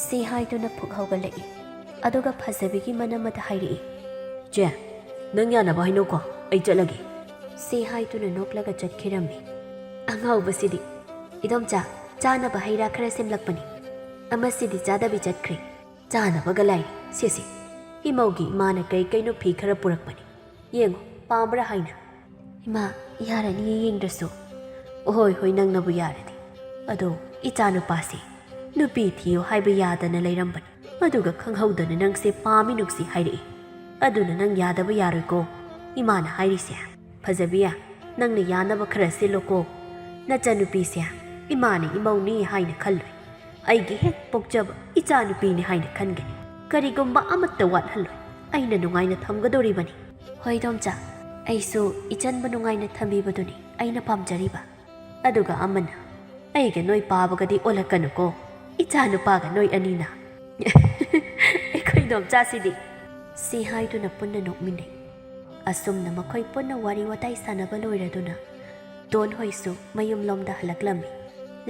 ꯁꯤ ꯍꯥꯏꯗꯨꯅ ꯐꯨꯛ ꯍꯧꯒꯠꯂꯛꯏ꯫ ꯑꯗꯨꯒ ꯐꯖꯕꯤꯒꯤ ꯃꯅꯝ ꯑꯗ ꯍꯥꯏꯔꯛꯏ, "ꯆꯦ, ꯅꯪ ꯌꯥꯅꯕ ꯍꯥꯏꯅꯧꯀꯣ, ꯑꯩ ꯆꯠꯂꯒꯦ꯫" ꯁꯤ ꯍꯥꯏꯗꯨꯅ ꯅꯣꯛꯂꯒ ꯆꯠꯈꯤꯔꯝꯃꯤ꯫ ꯑꯉꯥꯎꯕꯁꯤꯗꯤ, "ꯏꯗꯣꯝꯆꯥ, ꯆꯥꯅꯕ ꯍꯩ ꯔꯥ ꯈꯔ ꯁꯦꯝꯂꯛꯄꯅꯤ꯫ ꯑꯃꯁꯤꯗꯤ ꯆꯥꯗꯕꯤ ꯆꯠꯈ꯭ꯔꯦ꯫ ꯆꯥꯅꯕꯒ ꯂꯥꯏꯔꯤ꯫ ꯁꯦ ꯁꯦ, ꯏꯃꯧꯒꯤ ꯏꯃꯥꯅ ꯀꯩ ꯀꯩꯅꯣ ꯐꯤ ꯈꯔ ꯄꯨꯔꯛꯄꯅꯤ꯫ ꯌꯦꯡꯉꯣ, ꯄꯥꯝꯕ꯭ꯔꯥ ꯍꯥꯏꯅ꯫" "ꯏꯃꯥ, ꯌꯥꯔꯅꯤꯌꯦ ꯌꯦꯡꯗ꯭ꯔꯁꯨ꯫" "ꯍꯣꯏ ꯍꯣꯏ, ꯅꯪꯅꯕꯨ ꯌꯥꯔꯗꯤ꯫ ꯑꯗꯣ ꯏꯆꯥ ꯅꯨꯄꯥꯁꯦ ꯅꯨꯄꯤ ꯊꯤꯌꯣ ꯍꯥꯏꯕ ꯌꯥꯗꯅ ꯂꯩꯔꯝꯕꯅꯤ꯫ ꯑꯗꯨꯒ ꯈꯪꯍꯧꯗꯅ ꯅꯪꯁꯦ ꯄꯥꯝꯃꯤ ꯅꯨꯡꯁꯤ ꯍꯥꯏꯔꯛꯏ꯫ ꯑꯗꯨꯅ ꯅꯪ ꯌꯥꯗꯕ ꯌꯥꯔꯣꯏꯀꯣ ꯏꯃꯥꯅ ꯍꯥꯏꯔꯤꯁꯦ꯫ ꯐꯖꯕꯤꯌꯥ, ꯅꯪꯅ ꯌꯥꯅꯕ ꯈꯔ ꯁꯤꯜꯂꯣꯀꯣ꯫ ꯅꯆꯟꯅꯨꯄꯤꯁꯦ ꯏꯃꯥꯅ ꯏꯃꯧꯅꯤ ꯍꯥꯏꯅ ꯈꯜꯂꯣꯏ꯫ ꯑꯩꯒꯤ ꯍꯦꯛ ꯄꯣꯛꯆꯕ ꯏꯆꯥꯅꯨꯄꯤꯅꯤ ꯍꯥꯏꯅ ꯈꯟꯒꯅꯤ꯫ ꯀꯔꯤꯒꯨꯝꯕ ꯑꯃꯠꯇ ꯋꯥꯠꯍꯜꯂꯣꯏ꯫ ꯑꯩꯅ ꯅꯨꯡꯉꯥꯏꯅ ꯊꯝꯒꯗꯧꯔꯤꯕꯅꯤ꯫" "ꯍꯣꯏ ꯏꯗꯣꯝꯆꯥ, ꯑꯩꯁꯨ ꯏꯆꯟꯕꯨ ꯅꯨꯡꯉꯥꯏꯅ ꯊꯝꯕꯤꯕꯗꯨꯅꯤ ꯑꯩꯅ ꯄꯥꯝꯖꯔꯤꯕ꯫ ꯑꯗꯨꯒ ꯑꯃꯅ, ꯑꯩꯒ ꯅꯣꯏ ꯄꯥꯕꯒꯗꯤ ꯑꯣꯜꯂꯛꯀꯅꯨꯀꯣ꯫ ꯏꯆꯥ ꯅꯨꯄꯥꯒ ꯅꯣꯏ ꯑꯅꯤꯅ꯫" "ꯑꯩꯈꯣꯏ ꯏꯗꯣꯝꯆꯥꯁꯤꯗꯤ!" ꯁꯤ ꯍꯥꯏꯗꯨꯅ ꯄꯨꯟꯅ ꯅꯣꯛꯃꯤꯟꯅꯩ꯫ ꯑꯁꯨꯝꯅ ꯃꯈꯣꯏ ꯄꯨꯟꯅ ꯋꯥꯔꯤ ꯋꯥꯇꯥꯏ ꯁꯥꯟꯅꯕ ꯂꯣꯏꯔꯗꯨꯅ ꯇꯣꯟ ꯍꯣꯏꯁꯨ ꯃꯌꯨꯝꯂꯣꯝꯗ ꯍꯜꯂꯛꯂꯝꯃꯤ꯫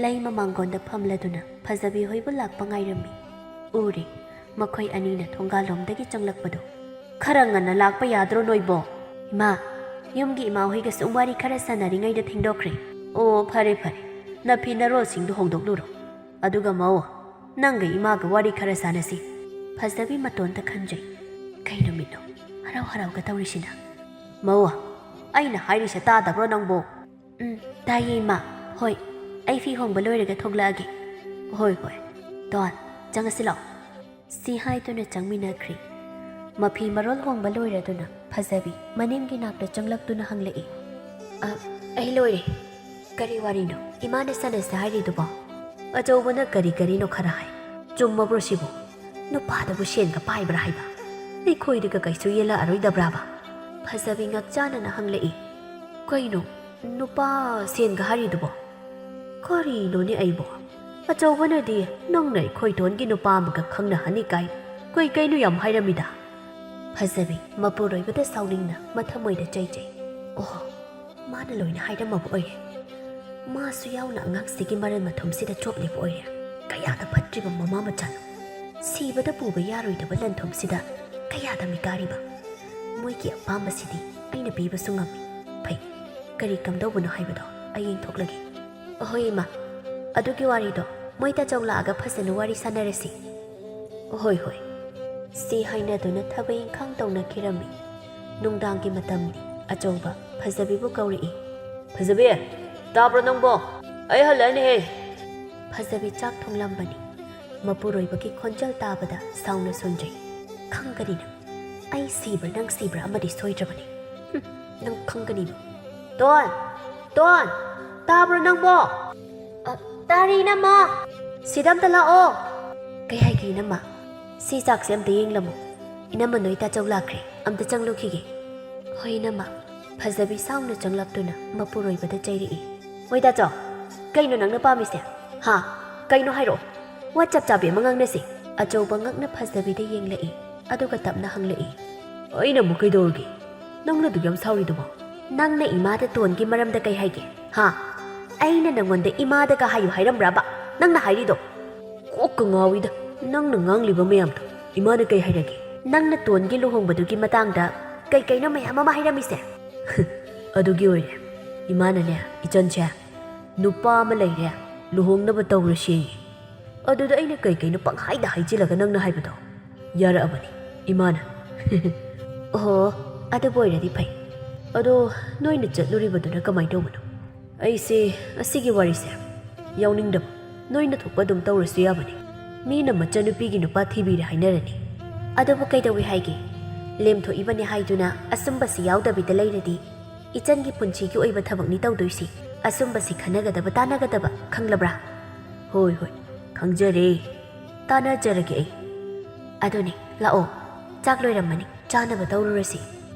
ꯂꯩꯃ ꯃꯥꯡꯒꯣꯟꯗ ꯐꯝꯂꯗꯨꯅ ꯐꯖꯕꯤ ꯍꯣꯏꯕꯨ ꯂꯥꯛꯄ ꯉꯥꯏꯔꯝꯃꯤ꯫ ꯎꯔꯦ, ꯃꯈꯣꯏ ꯑꯅꯤꯅ ꯊꯣꯡꯒꯥꯜꯂꯣꯝꯗꯒꯤ ꯆꯪꯂꯛꯄꯗꯨ꯫ "ꯈꯔ ꯉꯟꯅ ꯂꯥꯛꯄ ꯌꯥꯗ꯭ꯔꯣ ꯅꯣꯏꯕꯣ?" "ꯏꯃꯥ, ꯌꯨꯝꯒꯤ ꯏꯃꯥ ꯍꯣꯏꯒ ꯁꯨꯝ ꯋꯥꯔꯤ ꯈꯔ ꯁꯥꯟꯅꯔꯤꯉꯩꯗ ꯊꯦꯡꯗꯣꯛꯈ꯭ꯔꯦ꯫" "ꯑꯣ, ꯐꯔꯦ ꯐꯔꯦ, ꯅꯐꯤ ꯅꯔꯣꯜꯁꯤꯡꯗꯨ ꯍꯣꯡꯗꯣꯛꯂꯨꯔꯣ꯫ ꯑꯗꯨꯒ ꯃꯧ, ꯅꯪꯒ ꯏꯃꯥꯒ ꯋꯥꯔꯤ ꯈꯔ ꯁꯥꯟꯅꯁꯤ꯫" ꯐꯖꯕꯤ ꯃꯇꯣꯟꯗ ꯈꯟꯖꯩ꯫ "ꯀꯩ ꯅꯨꯃꯤꯠꯅꯣ ꯍꯔꯥꯎ ꯍꯔꯥꯎꯒ ꯇꯧꯔꯤꯁꯤꯅ?" "ꯃꯧ, ꯑꯩꯅ ꯍꯥꯏꯔꯤꯁꯦ ꯇꯥꯗꯕ꯭ꯔꯣ ꯅꯪꯕꯣ?" "ꯎꯝ, ꯇꯥꯏꯌꯦ ꯏꯃꯥ꯫ ꯍꯣꯏ, ꯑꯩ ꯐꯤ ꯍꯣꯡꯕ ꯂꯣꯏꯔꯒ ꯊꯣꯛꯂꯛꯑꯒꯦ꯫" "ꯍꯣꯏ ꯍꯣꯏ꯫ ꯇꯣꯟ, ꯆꯪꯉꯁꯤ ꯂꯥꯛꯑꯣ꯫" ꯁꯤ ꯍꯥꯏꯗꯨꯅ ꯆꯪꯃꯤꯟꯅꯈ꯭ꯔꯦ꯫ ꯃꯐꯤ ꯃꯔꯣꯜ ꯍꯣꯡꯕ ꯂꯣꯏꯔꯗꯨꯅ ꯐꯖꯕꯤ ꯃꯅꯦꯝꯒꯤ ꯅꯥꯛꯇ ꯆꯪꯂꯛꯇꯨꯅ ꯍꯪꯂꯛꯏ, "ꯑ, ꯑꯩ ꯂꯣꯏꯔꯦ꯫ ꯀꯔꯤ ꯋꯥꯔꯤꯅꯣ ꯏꯃꯥꯅ ꯁꯥꯟꯅꯁꯦ ꯍꯥꯏꯔꯤꯗꯨꯕꯣ?" "ꯑꯆꯧꯕꯅ ꯀꯔꯤ ꯀꯔꯤꯅꯣ ꯈꯔ ꯍꯥꯏ, ꯆꯨꯝꯃꯕ꯭ꯔꯣ ꯁꯤꯕꯨ? ꯅꯨꯄꯥꯗꯕꯨ ꯁꯦꯟꯒ ꯄꯥꯏꯕ꯭ꯔꯥ ꯍꯥꯏꯕ? ꯑꯩꯈꯣꯏꯗꯒ ꯀꯩꯁꯨ ꯌꯦꯜꯂꯛꯑꯔꯣꯏꯗꯕ꯭ꯔꯥꯕ? ꯐꯖꯕꯤ ꯉꯛꯆꯥꯅꯅ ꯍꯪꯂꯛꯏ꯫ ꯀꯩꯅꯣ, ꯅꯨꯄꯥ ꯁꯦꯟꯒ ꯍꯥꯏꯔꯤꯗꯨꯕꯣ? ꯀꯔꯤꯅꯣꯅꯦ ꯑꯩꯕꯣ? ꯑꯆꯧꯕꯅꯗꯤ ꯅꯪꯅ ꯑꯩꯈꯣꯏ ꯇꯣꯟꯒꯤ ꯅꯨꯄꯥ ꯑꯃꯒ ꯈꯪꯅꯍꯟꯅꯤ ꯀꯥꯏ ꯀꯩ ꯀꯩꯅꯣ ꯌꯥꯝ ꯍꯥꯏꯔꯝꯃꯤꯗ꯫ ꯐꯖꯕꯤ ꯃꯄꯨꯔꯣꯏꯕꯗ ꯁꯥꯎꯅꯤꯡꯅ ꯃꯊꯃꯣꯏꯗ ꯆꯩꯖꯩ꯫ ꯑꯣ, ꯃꯥꯅ ꯂꯣꯏꯅ ꯍꯥꯏꯔꯝꯃꯕ ꯑꯣꯏꯔꯦ꯫ ꯃꯥꯁꯨ ꯌꯥꯎꯅ ꯑꯉꯥꯡꯁꯤꯒꯤ ꯃꯔꯟ ꯃꯊꯨꯝꯁꯤꯗ ꯆꯣꯞꯂꯤꯕ ꯑꯣꯏꯔꯦ꯫ ꯀꯌꯥꯗ ꯐꯠꯇ꯭ꯔꯤꯕ ꯃꯃꯥ ꯃꯆꯥꯅꯣ꯫ ꯁꯤꯕꯗ ꯄꯨꯕ ꯌꯥꯔꯣꯏꯗꯕ ꯂꯟꯊꯨꯝꯁꯤꯗ ꯀꯌꯥꯗ ꯃꯤꯀꯥꯔꯤꯕ꯫ ꯃꯣꯏꯒꯤ ꯑꯄꯥꯝꯕꯁꯤꯗꯤ ꯑꯩꯅ ꯄꯤꯕꯁꯨ ꯉꯝꯃꯤ꯫ ꯐꯩ, ꯀꯔꯤ ꯀꯝꯗꯧꯕꯅꯣ ꯍꯥꯏꯕꯗꯣ ꯑꯩ ꯌꯦꯡꯊꯣꯛꯂꯒꯦ꯫ ꯑꯍꯣꯏ ꯏꯃꯥ, ꯑꯗꯨꯒꯤ ꯋꯥꯔꯤꯗꯣ ꯃꯣꯏ ꯇꯥꯆꯧ ꯂꯥꯛꯑꯒ ꯐꯖꯅ ꯋꯥꯔꯤ ꯁꯥꯟꯅꯔꯁꯤ꯫ ꯍꯣꯏ ꯍꯣꯏ꯫ ꯁꯤ ꯍꯥꯏꯅꯗꯨꯅ ꯊꯕꯛ ꯏꯪꯈꯥꯡ ꯇꯧꯅꯈꯤꯔꯝꯃꯤ꯫ ꯅꯨꯡꯗꯥꯡꯒꯤ ꯃꯇꯝꯅꯤ꯫ ꯑꯆꯧꯕ ꯐꯖꯕꯤꯕꯨ ꯀꯧꯔꯛꯏ꯫ ꯐꯖꯕꯤ, ꯇꯥꯕ꯭ꯔꯣ ꯅꯪꯕꯣ? ꯑꯩ ꯍꯜꯂꯛꯑꯅꯤꯍꯦ꯫ ꯐꯖꯕꯤ ꯆꯥꯛ ꯊꯣꯡꯂꯝꯕꯅꯤ꯫ ꯃꯄꯨꯔꯣꯏꯕꯒꯤ ꯈꯣꯟꯖꯦꯜ ꯇꯥꯕꯗ ꯁꯥꯎꯅ ꯁꯣꯟꯖꯩ꯫ ꯈꯪꯒꯅꯤ ꯅꯪ꯫ ꯑꯩ ꯁꯤꯕ꯭ꯔꯥ ꯅꯪ ꯁꯤꯕ꯭ꯔꯥ ꯑꯃꯗꯤ ꯁꯣꯏꯗ꯭ꯔꯕꯅꯤ꯫ ꯍꯨꯝ, ꯅꯪ ꯈꯪꯒꯅꯤꯕ꯫ ꯇꯣꯟ! ꯇꯣꯟ! ꯇꯥꯕ꯭ꯔꯣ ꯅꯪꯕꯣ? ꯑ, ꯇꯥꯔꯤ ꯏꯅꯝꯃ꯫ ꯁꯤꯗ ꯑꯝꯇ ꯂꯥꯛꯑꯣ꯫ ꯀꯩ ꯍꯥꯏꯒꯦ ꯏꯅꯝꯃ? ꯁꯤ ꯆꯥꯛꯁꯦ ꯑꯝꯇ ꯌꯦꯡꯂꯝꯃꯨ꯫ ꯏꯅꯝꯃ ꯅꯣꯏ ꯇꯥꯆꯧ ꯂꯥꯛꯈ꯭ꯔꯦ꯫ ꯑꯝꯇ ꯆꯪꯂꯨꯈꯤꯒꯦ꯫ ꯍꯣꯏ ꯏꯅꯝꯃ꯫ ꯐꯖꯕꯤ ꯁꯥꯎꯅ ꯆꯪꯂꯛꯇꯨꯅ ꯃꯄꯨꯔꯣꯏꯕꯗ ꯆꯩꯔꯛꯏ꯫ ꯍꯣꯏ ꯇꯥꯆꯧ, ꯀꯩꯅꯣ ꯅꯪꯅ ꯄꯥꯝꯃꯤꯁꯦ? ꯍꯥ? ꯀꯩꯅꯣ ꯍꯥꯏꯔꯛꯑꯣ꯫ ꯋꯥ ꯆꯞ ꯆꯥꯕꯤ ꯑꯃ ꯉꯥꯡꯅꯁꯤ꯫ ꯑꯆꯧꯕ ꯉꯛꯅ ꯐꯖꯕꯤꯗ ꯌꯦꯡꯂꯛꯏ꯫ ꯑꯗꯨꯒ ꯇꯞꯅ ꯍꯪꯂꯛꯏ꯫ ꯑꯩꯅ ꯑꯃꯨꯛ ꯀꯩꯗꯧꯔꯒꯦ? ꯅꯪꯅ ꯑꯗꯨꯛ ꯌꯥꯝ ꯁꯥꯎꯔꯤꯗꯨꯕꯣ? ꯅꯪꯅ ꯏꯃꯥꯗ ꯇꯣꯟꯒꯤ ꯃꯔꯝꯗ ꯀꯩ ꯍꯥꯏꯒꯦ? ꯍꯥ? ꯑꯩꯅ ꯅꯪꯉꯣꯟꯗ ꯏꯃꯥꯗꯒ ꯍꯥꯏꯌꯨ ꯍꯥꯏꯔꯝꯕ꯭ꯔꯕ ꯅꯪꯅ ꯍꯥꯏꯔꯤꯗꯣ? ꯀꯣꯛꯀ ꯉꯥꯎꯏꯗ ꯅꯪꯅ ꯉꯥꯡꯂꯤꯕ ꯃꯌꯥꯝꯗꯣ꯫ ꯏꯃꯥꯅ ꯀꯩ ꯍꯥꯏꯔꯒꯦ? ꯅꯪꯅ ꯇꯣꯟꯒꯤ ꯂꯨꯍꯣꯡꯕꯗꯨꯒꯤ ꯃꯇꯥꯡꯗ ꯀꯩ ꯀꯩꯅꯣ ꯃꯌꯥꯝ ꯑꯃ ꯍꯥꯏꯔꯝꯃꯤꯁꯦ꯫ ꯑꯗꯨꯒꯤ ꯑꯣꯏꯔꯦ꯫ ꯏꯃꯥꯅꯅꯦ, ꯏꯆꯟꯁꯦ ꯅꯨꯄꯥ ꯑꯃ ꯂꯩꯔꯦ, ꯂꯨꯍꯣꯡꯅꯕ ꯇꯧꯔꯁꯦꯌꯦ꯫ ꯑꯗꯨꯗ ꯑꯩꯅ ꯀꯩ ꯀꯩꯅꯣ ꯄꯪꯍꯥꯏꯗ ꯍꯥꯏꯖꯤꯜꯂꯒ ꯅꯪꯅ ꯍꯥꯏꯕꯗꯣ ꯌꯥꯔꯛꯑꯕꯅꯤ ꯏꯃꯥꯅ꯫ ꯑꯣꯍꯣ, ꯑꯗꯨꯕꯨ ꯑꯣꯏꯔꯗꯤ ꯐꯩ꯫ ꯑꯗꯣ ꯅꯣꯏꯅ ꯆꯠꯂꯨꯔꯤꯕꯗꯨꯅ ꯀꯃꯥꯏꯅ ꯇꯧꯕꯅꯣ? ꯑꯩꯁꯦ ꯑꯁꯤꯒꯤ ꯋꯥꯔꯤꯁꯦ ꯌꯥꯎꯅꯤꯡꯗꯕ꯫ ꯅꯣꯏꯅ ꯊꯣꯛꯄ ꯑꯗꯨꯝ ꯇꯧꯔꯁꯨ ꯌꯥꯕꯅꯤ꯫ ꯃꯤꯅ ꯃꯆꯟꯅꯨꯄꯤꯒꯤ ꯅꯨꯄꯥ ꯊꯤꯕꯤꯔꯦ ꯍꯥꯏꯅꯔꯅꯤ꯫ ꯑꯗꯨꯕꯨ ꯀꯩꯗꯧꯏ ꯍꯥꯏꯒꯦ? ꯂꯦꯝꯊꯣꯛꯏꯕꯅꯤ ꯍꯥꯏꯗꯨꯅ ꯑꯁꯨꯝꯕꯁꯤ ꯌꯥꯎꯗꯕꯤꯗ ꯂꯩꯔꯗꯤ ꯏꯆꯟꯒꯤ ꯄꯨꯟꯁꯤꯒꯤ ꯑꯣꯏꯕ ꯊꯕꯛꯅꯤ ꯇꯧꯗꯣꯏꯁꯤ꯫ ꯑꯁꯨꯝꯕꯁꯤ ꯈꯟꯅꯒꯗꯕ ꯇꯥꯟꯅꯒꯗꯕ, ꯈꯪꯂꯕ꯭ꯔꯥ? ꯍꯣꯏ, ꯍꯣꯏ, ꯈꯪꯖꯔꯦ꯫ ꯇꯥꯟꯅꯖꯔꯒꯦ ꯑꯩ꯫ ꯑꯗꯨꯅꯤ, ꯂꯥꯛꯑꯣ, ꯆꯥꯛ ꯂꯣꯏꯔꯝꯃꯅꯤ, ꯆꯥꯅꯕ ꯇꯧꯔꯨꯔꯁꯤ꯫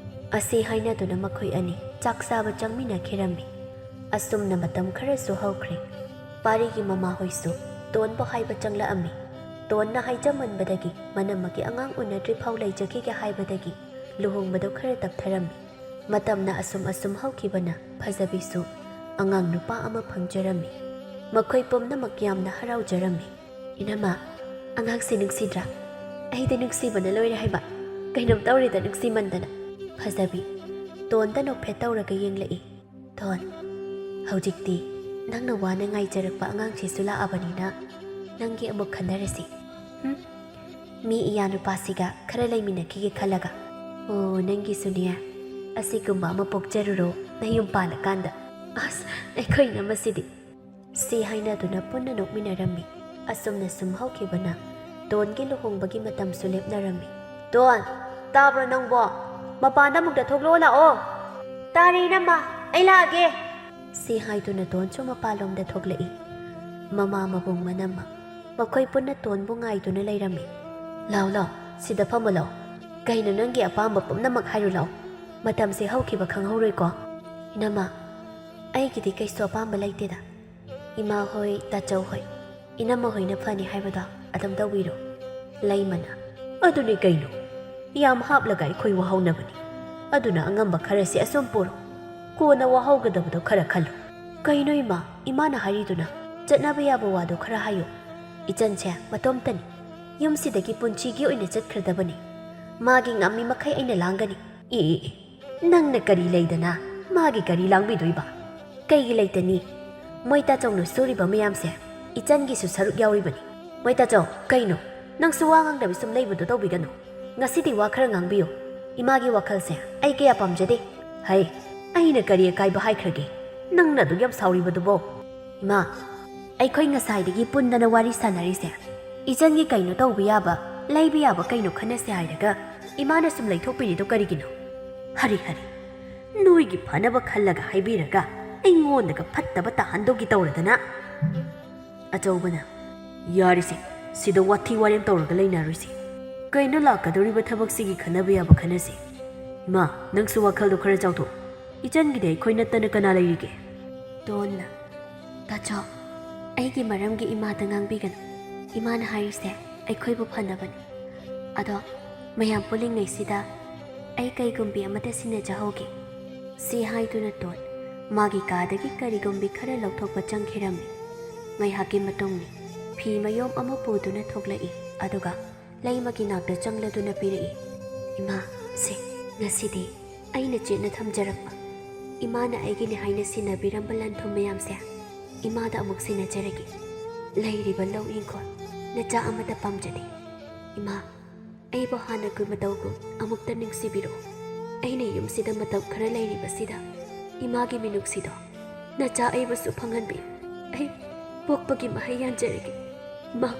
ꯑꯁꯤ ꯍꯥꯏꯅꯗꯨꯅ ꯃꯈꯣꯏ ꯑꯅꯤ ꯆꯥꯛ ꯆꯥꯕ ꯆꯪꯃꯤꯟꯅꯈꯤꯔꯝꯃꯤ꯫ ꯑꯁꯨꯝꯅ ꯃꯇꯝ ꯈꯔꯁꯨ ꯍꯧꯈ꯭ꯔꯦ꯫ ꯄꯥꯔꯤꯒꯤ ꯃꯃꯥꯍꯣꯏꯁꯨ ꯇꯣꯟꯕꯨ ꯍꯥꯏꯕ ꯆꯪꯂꯛꯑꯝꯃꯤ꯫ ꯇꯣꯟꯅ ꯍꯥꯏꯖꯃꯟꯕꯗꯒꯤ ꯃꯅꯝꯃꯒꯤ ꯑꯉꯥꯡ ꯎꯅꯗ꯭ꯔꯤ ꯐꯥꯎ ꯂꯩꯖꯈꯤꯒꯦ ꯍꯥꯏꯕꯗꯒꯤ ꯂꯨꯍꯣꯡꯕꯗꯨ ꯈꯔ ꯇꯞꯊꯔꯝꯃꯤ꯫ ꯃꯇꯝꯅ ꯑꯁꯨꯝ ꯑꯁꯨꯝ ꯍꯧꯈꯤꯕꯅ ꯐꯖꯕꯤꯁꯨ ꯑꯉꯥꯡ ꯅꯨꯄꯥ ꯑꯃ ꯐꯪꯖꯔꯝꯃꯤ꯫ ꯃꯈꯣꯏ ꯄꯨꯝꯅꯃꯛ ꯌꯥꯝꯅ ꯍꯔꯥꯎꯖꯔꯝꯃꯤ꯫ "ꯏꯅꯝꯃ, ꯑꯉꯥꯡꯁꯦ ꯅꯨꯡꯁꯤꯗ꯭ꯔꯥ? ꯑꯩꯗꯤ ꯅꯨꯡꯁꯤꯕꯅ ꯂꯣꯏꯔꯦ ꯍꯥꯏꯕ꯫ ꯀꯩꯅꯣꯝ ꯇꯧꯔꯦꯗ ꯅꯨꯡꯁꯤꯃꯟꯗꯅ꯫" ꯐꯖꯕꯤ ꯇꯣꯟꯗ ꯅꯣꯛꯐꯦꯠ ꯇꯧꯔꯒ ꯌꯦꯡꯂꯛꯏ꯫ "ꯇꯣꯟ, ꯍꯧꯖꯤꯛꯇꯤ ꯅꯪꯅ ꯋꯥꯅ ꯉꯥꯏꯖꯔꯛꯄ ꯑꯉꯥꯡꯁꯤꯁꯨ ꯂꯥꯛꯑꯕꯅꯤꯅ ꯅꯪꯒꯤ ꯑꯃꯨꯛ ꯈꯟꯅꯔꯁꯤ꯫ ꯍꯨꯝ? ꯃꯤ ꯏꯌꯥ ꯅꯨꯄꯥꯁꯤꯒ ꯈꯔ ꯂꯩꯃꯤꯟꯅꯈꯤꯒꯦ ꯈꯜꯂꯒ꯫ ꯑꯣ, ꯅꯪꯒꯤꯁꯨꯅꯦ꯫ ꯑꯁꯤꯒꯨꯝꯕ ꯑꯃ ꯄꯣꯛꯆꯔꯨꯔꯣ ꯅꯌꯨꯝ ꯄꯥꯜꯂꯀꯥꯟꯗ꯫" ꯑꯁ, ꯑꯩꯈꯣꯏ ꯏꯅꯝꯃꯁꯤꯗꯤ꯫ ꯁꯤ ꯍꯥꯏꯅꯗꯨꯅ ꯄꯨꯟꯅ ꯅꯣꯛꯃꯤꯟꯅꯔꯝꯃꯤ꯫ ꯑꯁꯨꯝꯅ ꯁꯨꯝ ꯍꯧꯈꯤꯕꯅ ꯇꯣꯟꯒꯤ ꯂꯨꯍꯣꯡꯕꯒꯤ ꯃꯇꯝꯁꯨ ꯂꯦꯞꯅꯔꯝꯃꯤ꯫ "ꯇꯣꯟ, ꯇꯥꯕ꯭ꯔꯣ ꯅꯪꯕꯣ? ꯃꯄꯥꯟꯗ ꯑꯃꯨꯛꯇ ꯊꯣꯛꯂꯛꯑꯣ ꯂꯥꯛꯑꯣ꯫" "ꯇꯥꯔꯦ ꯏꯅꯝꯃ, ꯑꯩ ꯂꯥꯛꯑꯒꯦ꯫" ꯁꯤ ꯍꯥꯏꯗꯨꯅ ꯇꯣꯟꯁꯨ ꯃꯄꯥꯟꯂꯣꯝꯗ ꯊꯣꯛꯂꯛꯏ꯫ ꯃꯃꯥ ꯃꯕꯨꯡ ꯃꯅꯝꯃ ꯃꯈꯣꯏ ꯄꯨꯟꯅ ꯇꯣꯟꯕꯨ ꯉꯥꯏꯗꯨꯅ ꯂꯩꯔꯝꯃꯤ꯫ "ꯂꯥꯎ ꯂꯥꯎ, ꯁꯤꯗ ꯐꯝꯃꯨ ꯂꯥꯎ꯫ ꯀꯩꯅꯣ, ꯅꯪꯒꯤ ꯑꯄꯥꯝꯕ ꯄꯨꯝꯅꯃꯛ ꯍꯥꯏꯔꯨ ꯂꯥꯎ꯫ ꯃꯇꯝꯁꯦ ꯍꯧꯈꯤꯕ ꯈꯪꯍꯧꯔꯣꯏꯀꯣ꯫" "ꯏꯅꯝꯃ, ꯑꯩꯒꯤꯗꯤ ꯀꯩꯁꯨ ꯑꯄꯥꯝꯕ ꯂꯩꯇꯦꯗ꯫ ꯏꯃꯥ ꯍꯣꯏ, ꯇꯥꯆꯧ ꯍꯣꯏ, ꯏꯅꯝꯃ ꯍꯣꯏꯅ ꯐꯅꯤ ꯍꯥꯏꯕꯗꯣ ꯑꯗꯨꯝ ꯇꯧꯕꯤꯔꯣ꯫" ꯂꯩꯃꯅ, "ꯑꯗꯨꯅꯤ ꯀꯩꯅꯣ, ꯌꯥꯝ ꯍꯥꯞꯂꯒ ꯑꯩꯈꯣꯏ ꯋꯥꯍꯧꯅꯕꯅꯤ꯫ ꯑꯗꯨꯅ ꯑꯉꯝꯕ ꯈꯔꯁꯦ ꯑꯁꯨꯝ ꯄꯨꯔꯣ꯫ ꯀꯣꯟꯅ ꯋꯥꯍꯧꯒꯗꯕꯗꯣ ꯈꯔ ꯈꯜꯂꯨ꯫" "ꯀꯩꯅꯣ ꯏꯃꯥ, ꯏꯃꯥꯅ ꯍꯥꯏꯔꯤꯗꯨꯅ? ꯆꯠꯅꯕ ꯌꯥꯕ ꯋꯥꯗꯣ ꯈꯔ ꯍꯥꯏꯌꯨ꯫ ꯏꯆꯟꯁꯦ ꯃꯇꯣꯝꯇꯅꯤ꯫ ꯌꯨꯝꯁꯤꯗꯒꯤ ꯄꯨꯟꯁꯤꯒꯤ ꯑꯣꯏꯅ ꯆꯠꯈ꯭ꯔꯗꯕꯅꯤ꯫ ꯃꯥꯒꯤ ꯉꯝꯃꯤ ꯃꯈꯩ ꯑꯩꯅ ꯂꯥꯡꯒꯅꯤ꯫" "ꯑꯦ, ꯑꯦ, ꯑꯦ, ꯅꯪꯅ ꯀꯔꯤ ꯂꯩꯗꯅ ꯃꯥꯒꯤ ꯀꯔꯤ ꯂꯥꯡꯕꯤꯗꯣꯏꯕ? ꯀꯩꯒꯤ ꯂꯩꯇꯅꯤ? ꯃꯣꯏ ꯇꯥꯆꯧꯅ ꯁꯨꯔꯤꯕ ꯃꯌꯥꯝꯁꯦ ꯏꯆꯟꯒꯤꯁꯨ ꯁꯔꯨꯛ ꯌꯥꯎꯔꯤꯕꯅꯤ꯫ ꯃꯣꯏ ꯇꯥꯆꯧ, ꯀꯩꯅꯣ? ꯅꯪꯁꯨ ꯋꯥ ꯉꯥꯡꯗꯕꯤ ꯁꯨꯝ ꯂꯩꯕꯗꯣ ꯇꯧꯕꯤꯒꯅꯨ꯫ ꯉꯁꯤꯗꯤ ꯋꯥ ꯈꯔ ꯉꯥꯡꯕꯤꯌꯨ꯫ ꯏꯃꯥꯒꯤ ꯋꯥꯈꯜꯁꯦ ꯑꯩ ꯀꯌꯥ ꯄꯥꯝꯖꯗꯦ꯫" "ꯍꯩ, ꯑꯩꯅ ꯀꯔꯤ ꯑꯀꯥꯏꯕ ꯍꯥꯏꯈ꯭ꯔꯒꯦ? ꯅꯪꯅ ꯑꯗꯨꯛ ꯌꯥꯝ ꯁꯥꯎꯔꯤꯕꯗꯨꯕꯣ?" "ꯏꯃꯥ, ꯑꯩꯈꯣꯏ ꯉꯁꯥꯏꯗꯒꯤ ꯄꯨꯟꯗꯅ ꯋꯥꯔꯤ ꯁꯥꯟꯅꯔꯤꯁꯦ, ꯏꯆꯟꯒꯤ ꯀꯩꯅꯣ ꯇꯧꯕ ꯌꯥꯕ, ꯂꯩꯕ ꯌꯥꯕ ꯀꯩꯅꯣ ꯈꯟꯅꯁꯦ ꯍꯥꯏꯔꯒ ꯏꯃꯥꯅ ꯁꯨꯝ ꯂꯩꯊꯣꯛꯄꯤꯔꯤꯗꯣ ꯀꯔꯤꯒꯤꯅꯣ? ꯍꯔꯤ ꯍꯔꯤ, ꯅꯣꯏꯒꯤ ꯐꯅꯕ ꯈꯜꯂꯒ ꯍꯥꯏꯕꯤꯔꯒ ꯑꯩꯉꯣꯟꯗꯒ ꯐꯠꯇꯕ ꯇꯥꯍꯟꯗꯧꯒꯤ ꯇꯧꯔꯗꯅ꯫" ꯑꯆꯧꯕꯅ, "ꯌꯥꯔꯤꯁꯦ, ꯁꯤꯗ ꯋꯥꯊꯤ ꯋꯥꯔꯦꯝ ꯇꯧꯔꯒ ꯂꯩꯅꯔꯣꯏꯁꯤ꯫ ꯀꯩꯅꯣ ꯂꯥꯛꯀꯗꯧꯔꯤꯕ ꯊꯕꯛꯁꯤꯒꯤ ꯈꯟꯅꯕ ꯌꯥꯕ ꯈꯟꯅꯁꯤ꯫ ꯏꯃꯥ, ꯅꯪꯁꯨ ꯋꯥꯈꯜꯗꯣ ꯈꯔ ꯆꯥꯎꯊꯣꯛ꯫ ꯏꯆꯟꯒꯤꯗꯤ ꯑꯩꯈꯣꯏ ꯅꯠꯇꯅ ꯀꯅꯥ ꯂꯩꯔꯤꯒꯦ? ꯇꯣꯟꯅ, "ꯇꯥꯆꯧ, ꯑꯩꯒꯤ ꯃꯔꯝꯒꯤ ꯏꯃꯥꯗ ꯉꯥꯡꯕꯤꯒꯅꯨ꯫ ꯏꯃꯥꯅ ꯍꯥꯏꯔꯤꯁꯦ ꯑꯩꯈꯣꯏꯕꯨ ꯐꯅꯕꯅꯤ꯫ ꯑꯗꯣ ꯃꯌꯥꯝ ꯄꯨꯜꯂꯤꯉꯩꯁꯤꯗ ꯑꯩ ꯀꯩꯒꯨꯝꯕꯤ ꯑꯃꯇ ꯁꯤꯟꯅꯖꯍꯧꯒꯦ꯫" ꯁꯤ ꯍꯥꯏꯗꯨꯅ ꯇꯣꯟ ꯃꯥꯒꯤ ꯀꯥꯗꯒꯤ ꯀꯔꯤꯒꯨꯝꯕꯤ ꯈꯔ ꯂꯧꯊꯣꯛꯄ ꯆꯪꯈꯤꯔꯝꯃꯤ꯫ ꯉꯥꯏꯍꯥꯛꯀꯤ ꯃꯇꯨꯡꯅꯤ꯫ ꯐꯤ ꯃꯌꯣꯝ ꯑꯃ ꯄꯨꯗꯨꯅ ꯊꯣꯛꯂꯛꯏ꯫ ꯑꯗꯨꯒ ꯂꯩꯃꯒꯤ ꯅꯥꯛꯇ ꯆꯪꯂꯗꯨꯅ ꯄꯤꯔꯛꯏ꯫ "ꯏꯃꯥ, ꯁꯦ, ꯉꯁꯤꯗꯤ ꯑꯩꯅ ꯆꯦꯠꯅ ꯊꯝꯖꯔꯛꯄ, ꯏꯃꯥꯅ ꯑꯩꯒꯤꯅꯤ ꯍꯥꯏꯅ ꯁꯤꯟꯅꯕꯤꯔꯝꯕ ꯂꯟ ꯊꯨꯝ ꯃꯌꯥꯝꯁꯦ ꯏꯃꯥꯗ ꯑꯃꯨꯛ ꯁꯤꯟꯅꯖꯔꯒꯦ꯫ ꯂꯩꯔꯤꯕ ꯂꯧ ꯏꯪꯈꯣꯜ, ꯅꯆꯥ ꯑꯃꯇ ꯄꯥꯝꯖꯗꯦ꯫ ꯏꯃꯥ, ꯑꯩꯕꯨ ꯍꯥꯟꯅꯒꯤ ꯃꯇꯧꯒꯨꯝ ꯑꯃꯨꯛꯇ ꯅꯤꯡꯁꯤꯕꯤꯔꯛꯎ꯫ ꯑꯩꯅ ꯌꯨꯝꯁꯤꯗ ꯃꯇꯝ ꯈꯔ ꯂꯩꯔꯤꯕꯁꯤꯗ ꯏꯃꯥꯒꯤ ꯃꯤꯅꯨꯡꯁꯤꯗꯣ ꯅꯆꯥ ꯑꯩꯕꯨꯁꯨ ꯐꯪꯍꯟꯕꯤꯌꯨ꯫ ꯑꯩ ꯄꯣꯛꯄꯒꯤ ꯃꯍꯩ ꯌꯥꯟꯖꯔꯒꯦ꯫ ꯏꯃꯥ,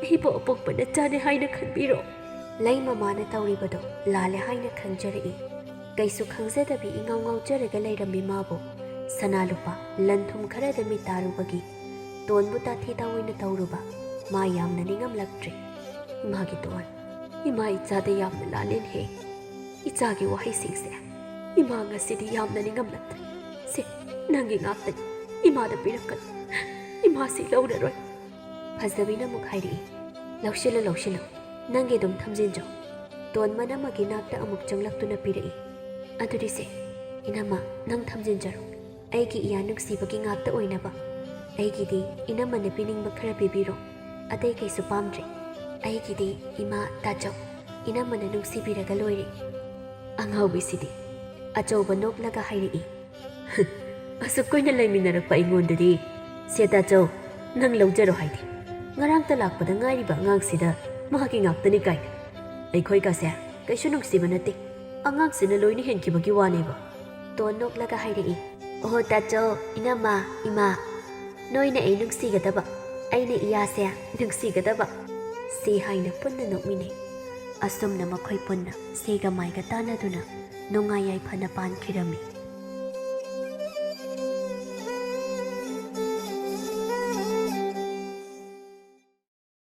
ꯑꯩꯕꯨ ꯑꯄꯣꯛꯄ ꯅꯆꯥꯅꯦ ꯍꯥꯏꯅ ꯈꯟꯕꯤꯔꯣ꯫" ꯂꯩ ꯃꯃꯥꯅ ꯇꯧꯔꯤꯕꯗꯣ ꯂꯥꯜꯂꯦ ꯍꯥꯏꯅ ꯈꯪꯖꯔꯛꯏ꯫ ꯀꯩꯁꯨ ꯈꯪꯖꯗꯕꯤ ꯏꯉꯥꯎ ꯉꯥꯎꯖꯔꯒ ꯂꯩꯔꯝꯃꯤ ꯃꯥꯕꯨ ꯁꯅꯥ ꯂꯨꯄꯥ, ꯂꯟ ꯊꯨꯝ ꯈꯔꯗ ꯃꯤꯇꯥꯔꯨꯕꯒꯤ ꯇꯣꯟꯕꯨ ꯇꯥꯊꯤ ꯇꯥꯑꯣꯏꯅ ꯇꯧꯔꯨꯕ ꯃꯥ ꯌꯥꯝꯅ ꯅꯤꯡꯉꯝꯂꯛꯇ꯭ꯔꯦ꯫ "ꯏꯃꯥꯒꯤ ꯇꯣꯟ, ꯏꯃꯥ ꯏꯆꯥꯗ ꯌꯥꯝꯅ ꯂꯥꯜꯂꯦꯅꯦꯍꯦ꯫ ꯏꯆꯥꯒꯤ ꯋꯥꯍꯩꯁꯤꯡꯁꯦ ꯏꯃꯥ ꯉꯁꯤꯗꯤ ꯌꯥꯝꯅ ꯅꯤꯡꯉꯝꯂꯛꯇ꯭ꯔꯦ꯫ ꯁꯦ, ꯅꯪꯒꯤ ꯉꯥꯛꯇꯅꯤ, ꯏꯃꯥꯗ ꯄꯤꯔꯛꯀꯅꯨ꯫ ꯏꯃꯥꯁꯤ ꯂꯧꯔꯔꯣꯏ꯫" ꯐꯖꯕꯤꯅ ꯑꯃꯨꯛ ꯍꯥꯏꯔꯛꯏ, "ꯂꯧꯁꯤꯜꯂꯨ, ꯂꯧꯁꯤꯜꯂꯨ, ꯅꯪꯒꯤ ꯑꯗꯨꯝ ꯊꯝꯖꯤꯟꯖꯧ꯫" ꯇꯣꯟ ꯃꯅꯝꯃꯒꯤ ꯅꯥꯛꯇ ꯑꯃꯨꯛ ꯆꯪꯂꯛꯇꯨꯅ ꯄꯤꯔꯛꯏ꯫ "ꯑꯗꯨꯗꯤ ꯁꯦ, ꯏꯅꯝꯃ, ꯅꯪ ꯊꯝꯖꯤꯟꯖꯔꯣ꯫ ꯑꯩꯒꯤ ꯏꯌꯥ ꯅꯨꯡꯁꯤꯕꯒꯤ ꯉꯥꯛꯇ ꯑꯣꯏꯅꯕ ꯑꯩꯒꯤꯗꯤ ꯏꯅꯝꯃꯅ ꯄꯤꯅꯤꯡꯕ ꯈꯔ ꯄꯤꯕꯤꯔꯣ꯫ ꯑꯇꯩ ꯀꯩꯁꯨ ꯄꯥꯝꯗ꯭ꯔꯦ꯫ ꯑꯩꯒꯤꯗꯤ ꯏꯃꯥ, ꯇꯥꯆꯧ, ꯏꯅꯝꯃꯅ ꯅꯨꯡꯁꯤꯕꯤꯔꯒ ꯂꯣꯏꯔꯦ꯫" ꯑꯉꯥꯎꯕꯤꯁꯤꯗꯤ ꯑꯆꯧꯕ ꯅꯣꯛꯂꯒ ꯍꯥꯏꯔꯛꯏ, "ꯑꯁꯨꯛ ꯀꯨꯏꯅ ꯂꯩꯃꯤꯟꯅꯔꯛꯄ ꯑꯩꯉꯣꯟꯗꯗꯤ ꯁꯦ ꯇꯥꯆꯧ, ꯅꯪ ꯂꯧꯖꯔꯣ ꯍꯥꯏꯗꯦ꯫ ꯉꯔꯥꯡꯇ ꯂꯥꯛꯄꯗ ꯉꯥꯏꯔꯤꯕ ꯑꯉꯥꯡꯁꯤꯗ ꯃꯥꯒꯤ ꯉꯥꯛꯇꯅꯤ ꯀꯥꯏꯅ꯫ ꯑꯩꯈꯣꯏꯒꯁꯦ ꯀꯩꯁꯨ ꯅꯨꯡꯁꯤꯕ ꯅꯠꯇꯦ꯫ ꯑꯉꯥꯡꯁꯤꯅ ꯂꯣꯏꯅ ꯍꯦꯟꯈꯤꯕꯒꯤ ꯋꯥꯅꯦꯕ꯫" ꯇꯣꯟ ꯅꯣꯛꯂꯒ ꯍꯥꯏꯔꯛꯏ, "ꯑꯣꯍꯣ ꯇꯥꯆꯧ, ꯏꯅꯝꯃ, ꯏꯃꯥ, ꯅꯣꯏꯅ ꯑꯩ ꯅꯨꯡꯁꯤꯒꯗꯕ, ꯑꯩꯅ ꯏꯌꯥꯁꯦ ꯅꯨꯡꯁꯤꯒꯗꯕ꯫" ꯁꯤ ꯍꯥꯏꯅ ꯄꯨꯟꯅ ꯅꯣꯛꯃꯤꯟꯅꯩ꯫ ꯑꯁꯨꯝꯅ ꯃꯈꯣꯏ ꯄꯨꯟꯅ ꯁꯤꯒ ꯃꯥꯏꯒ ꯇꯥꯟꯅꯗꯨꯅ ꯅꯨꯡꯉꯥꯏ ꯌꯥꯏꯐꯅ ꯄꯥꯟꯈꯤꯔꯝꯃꯤ꯫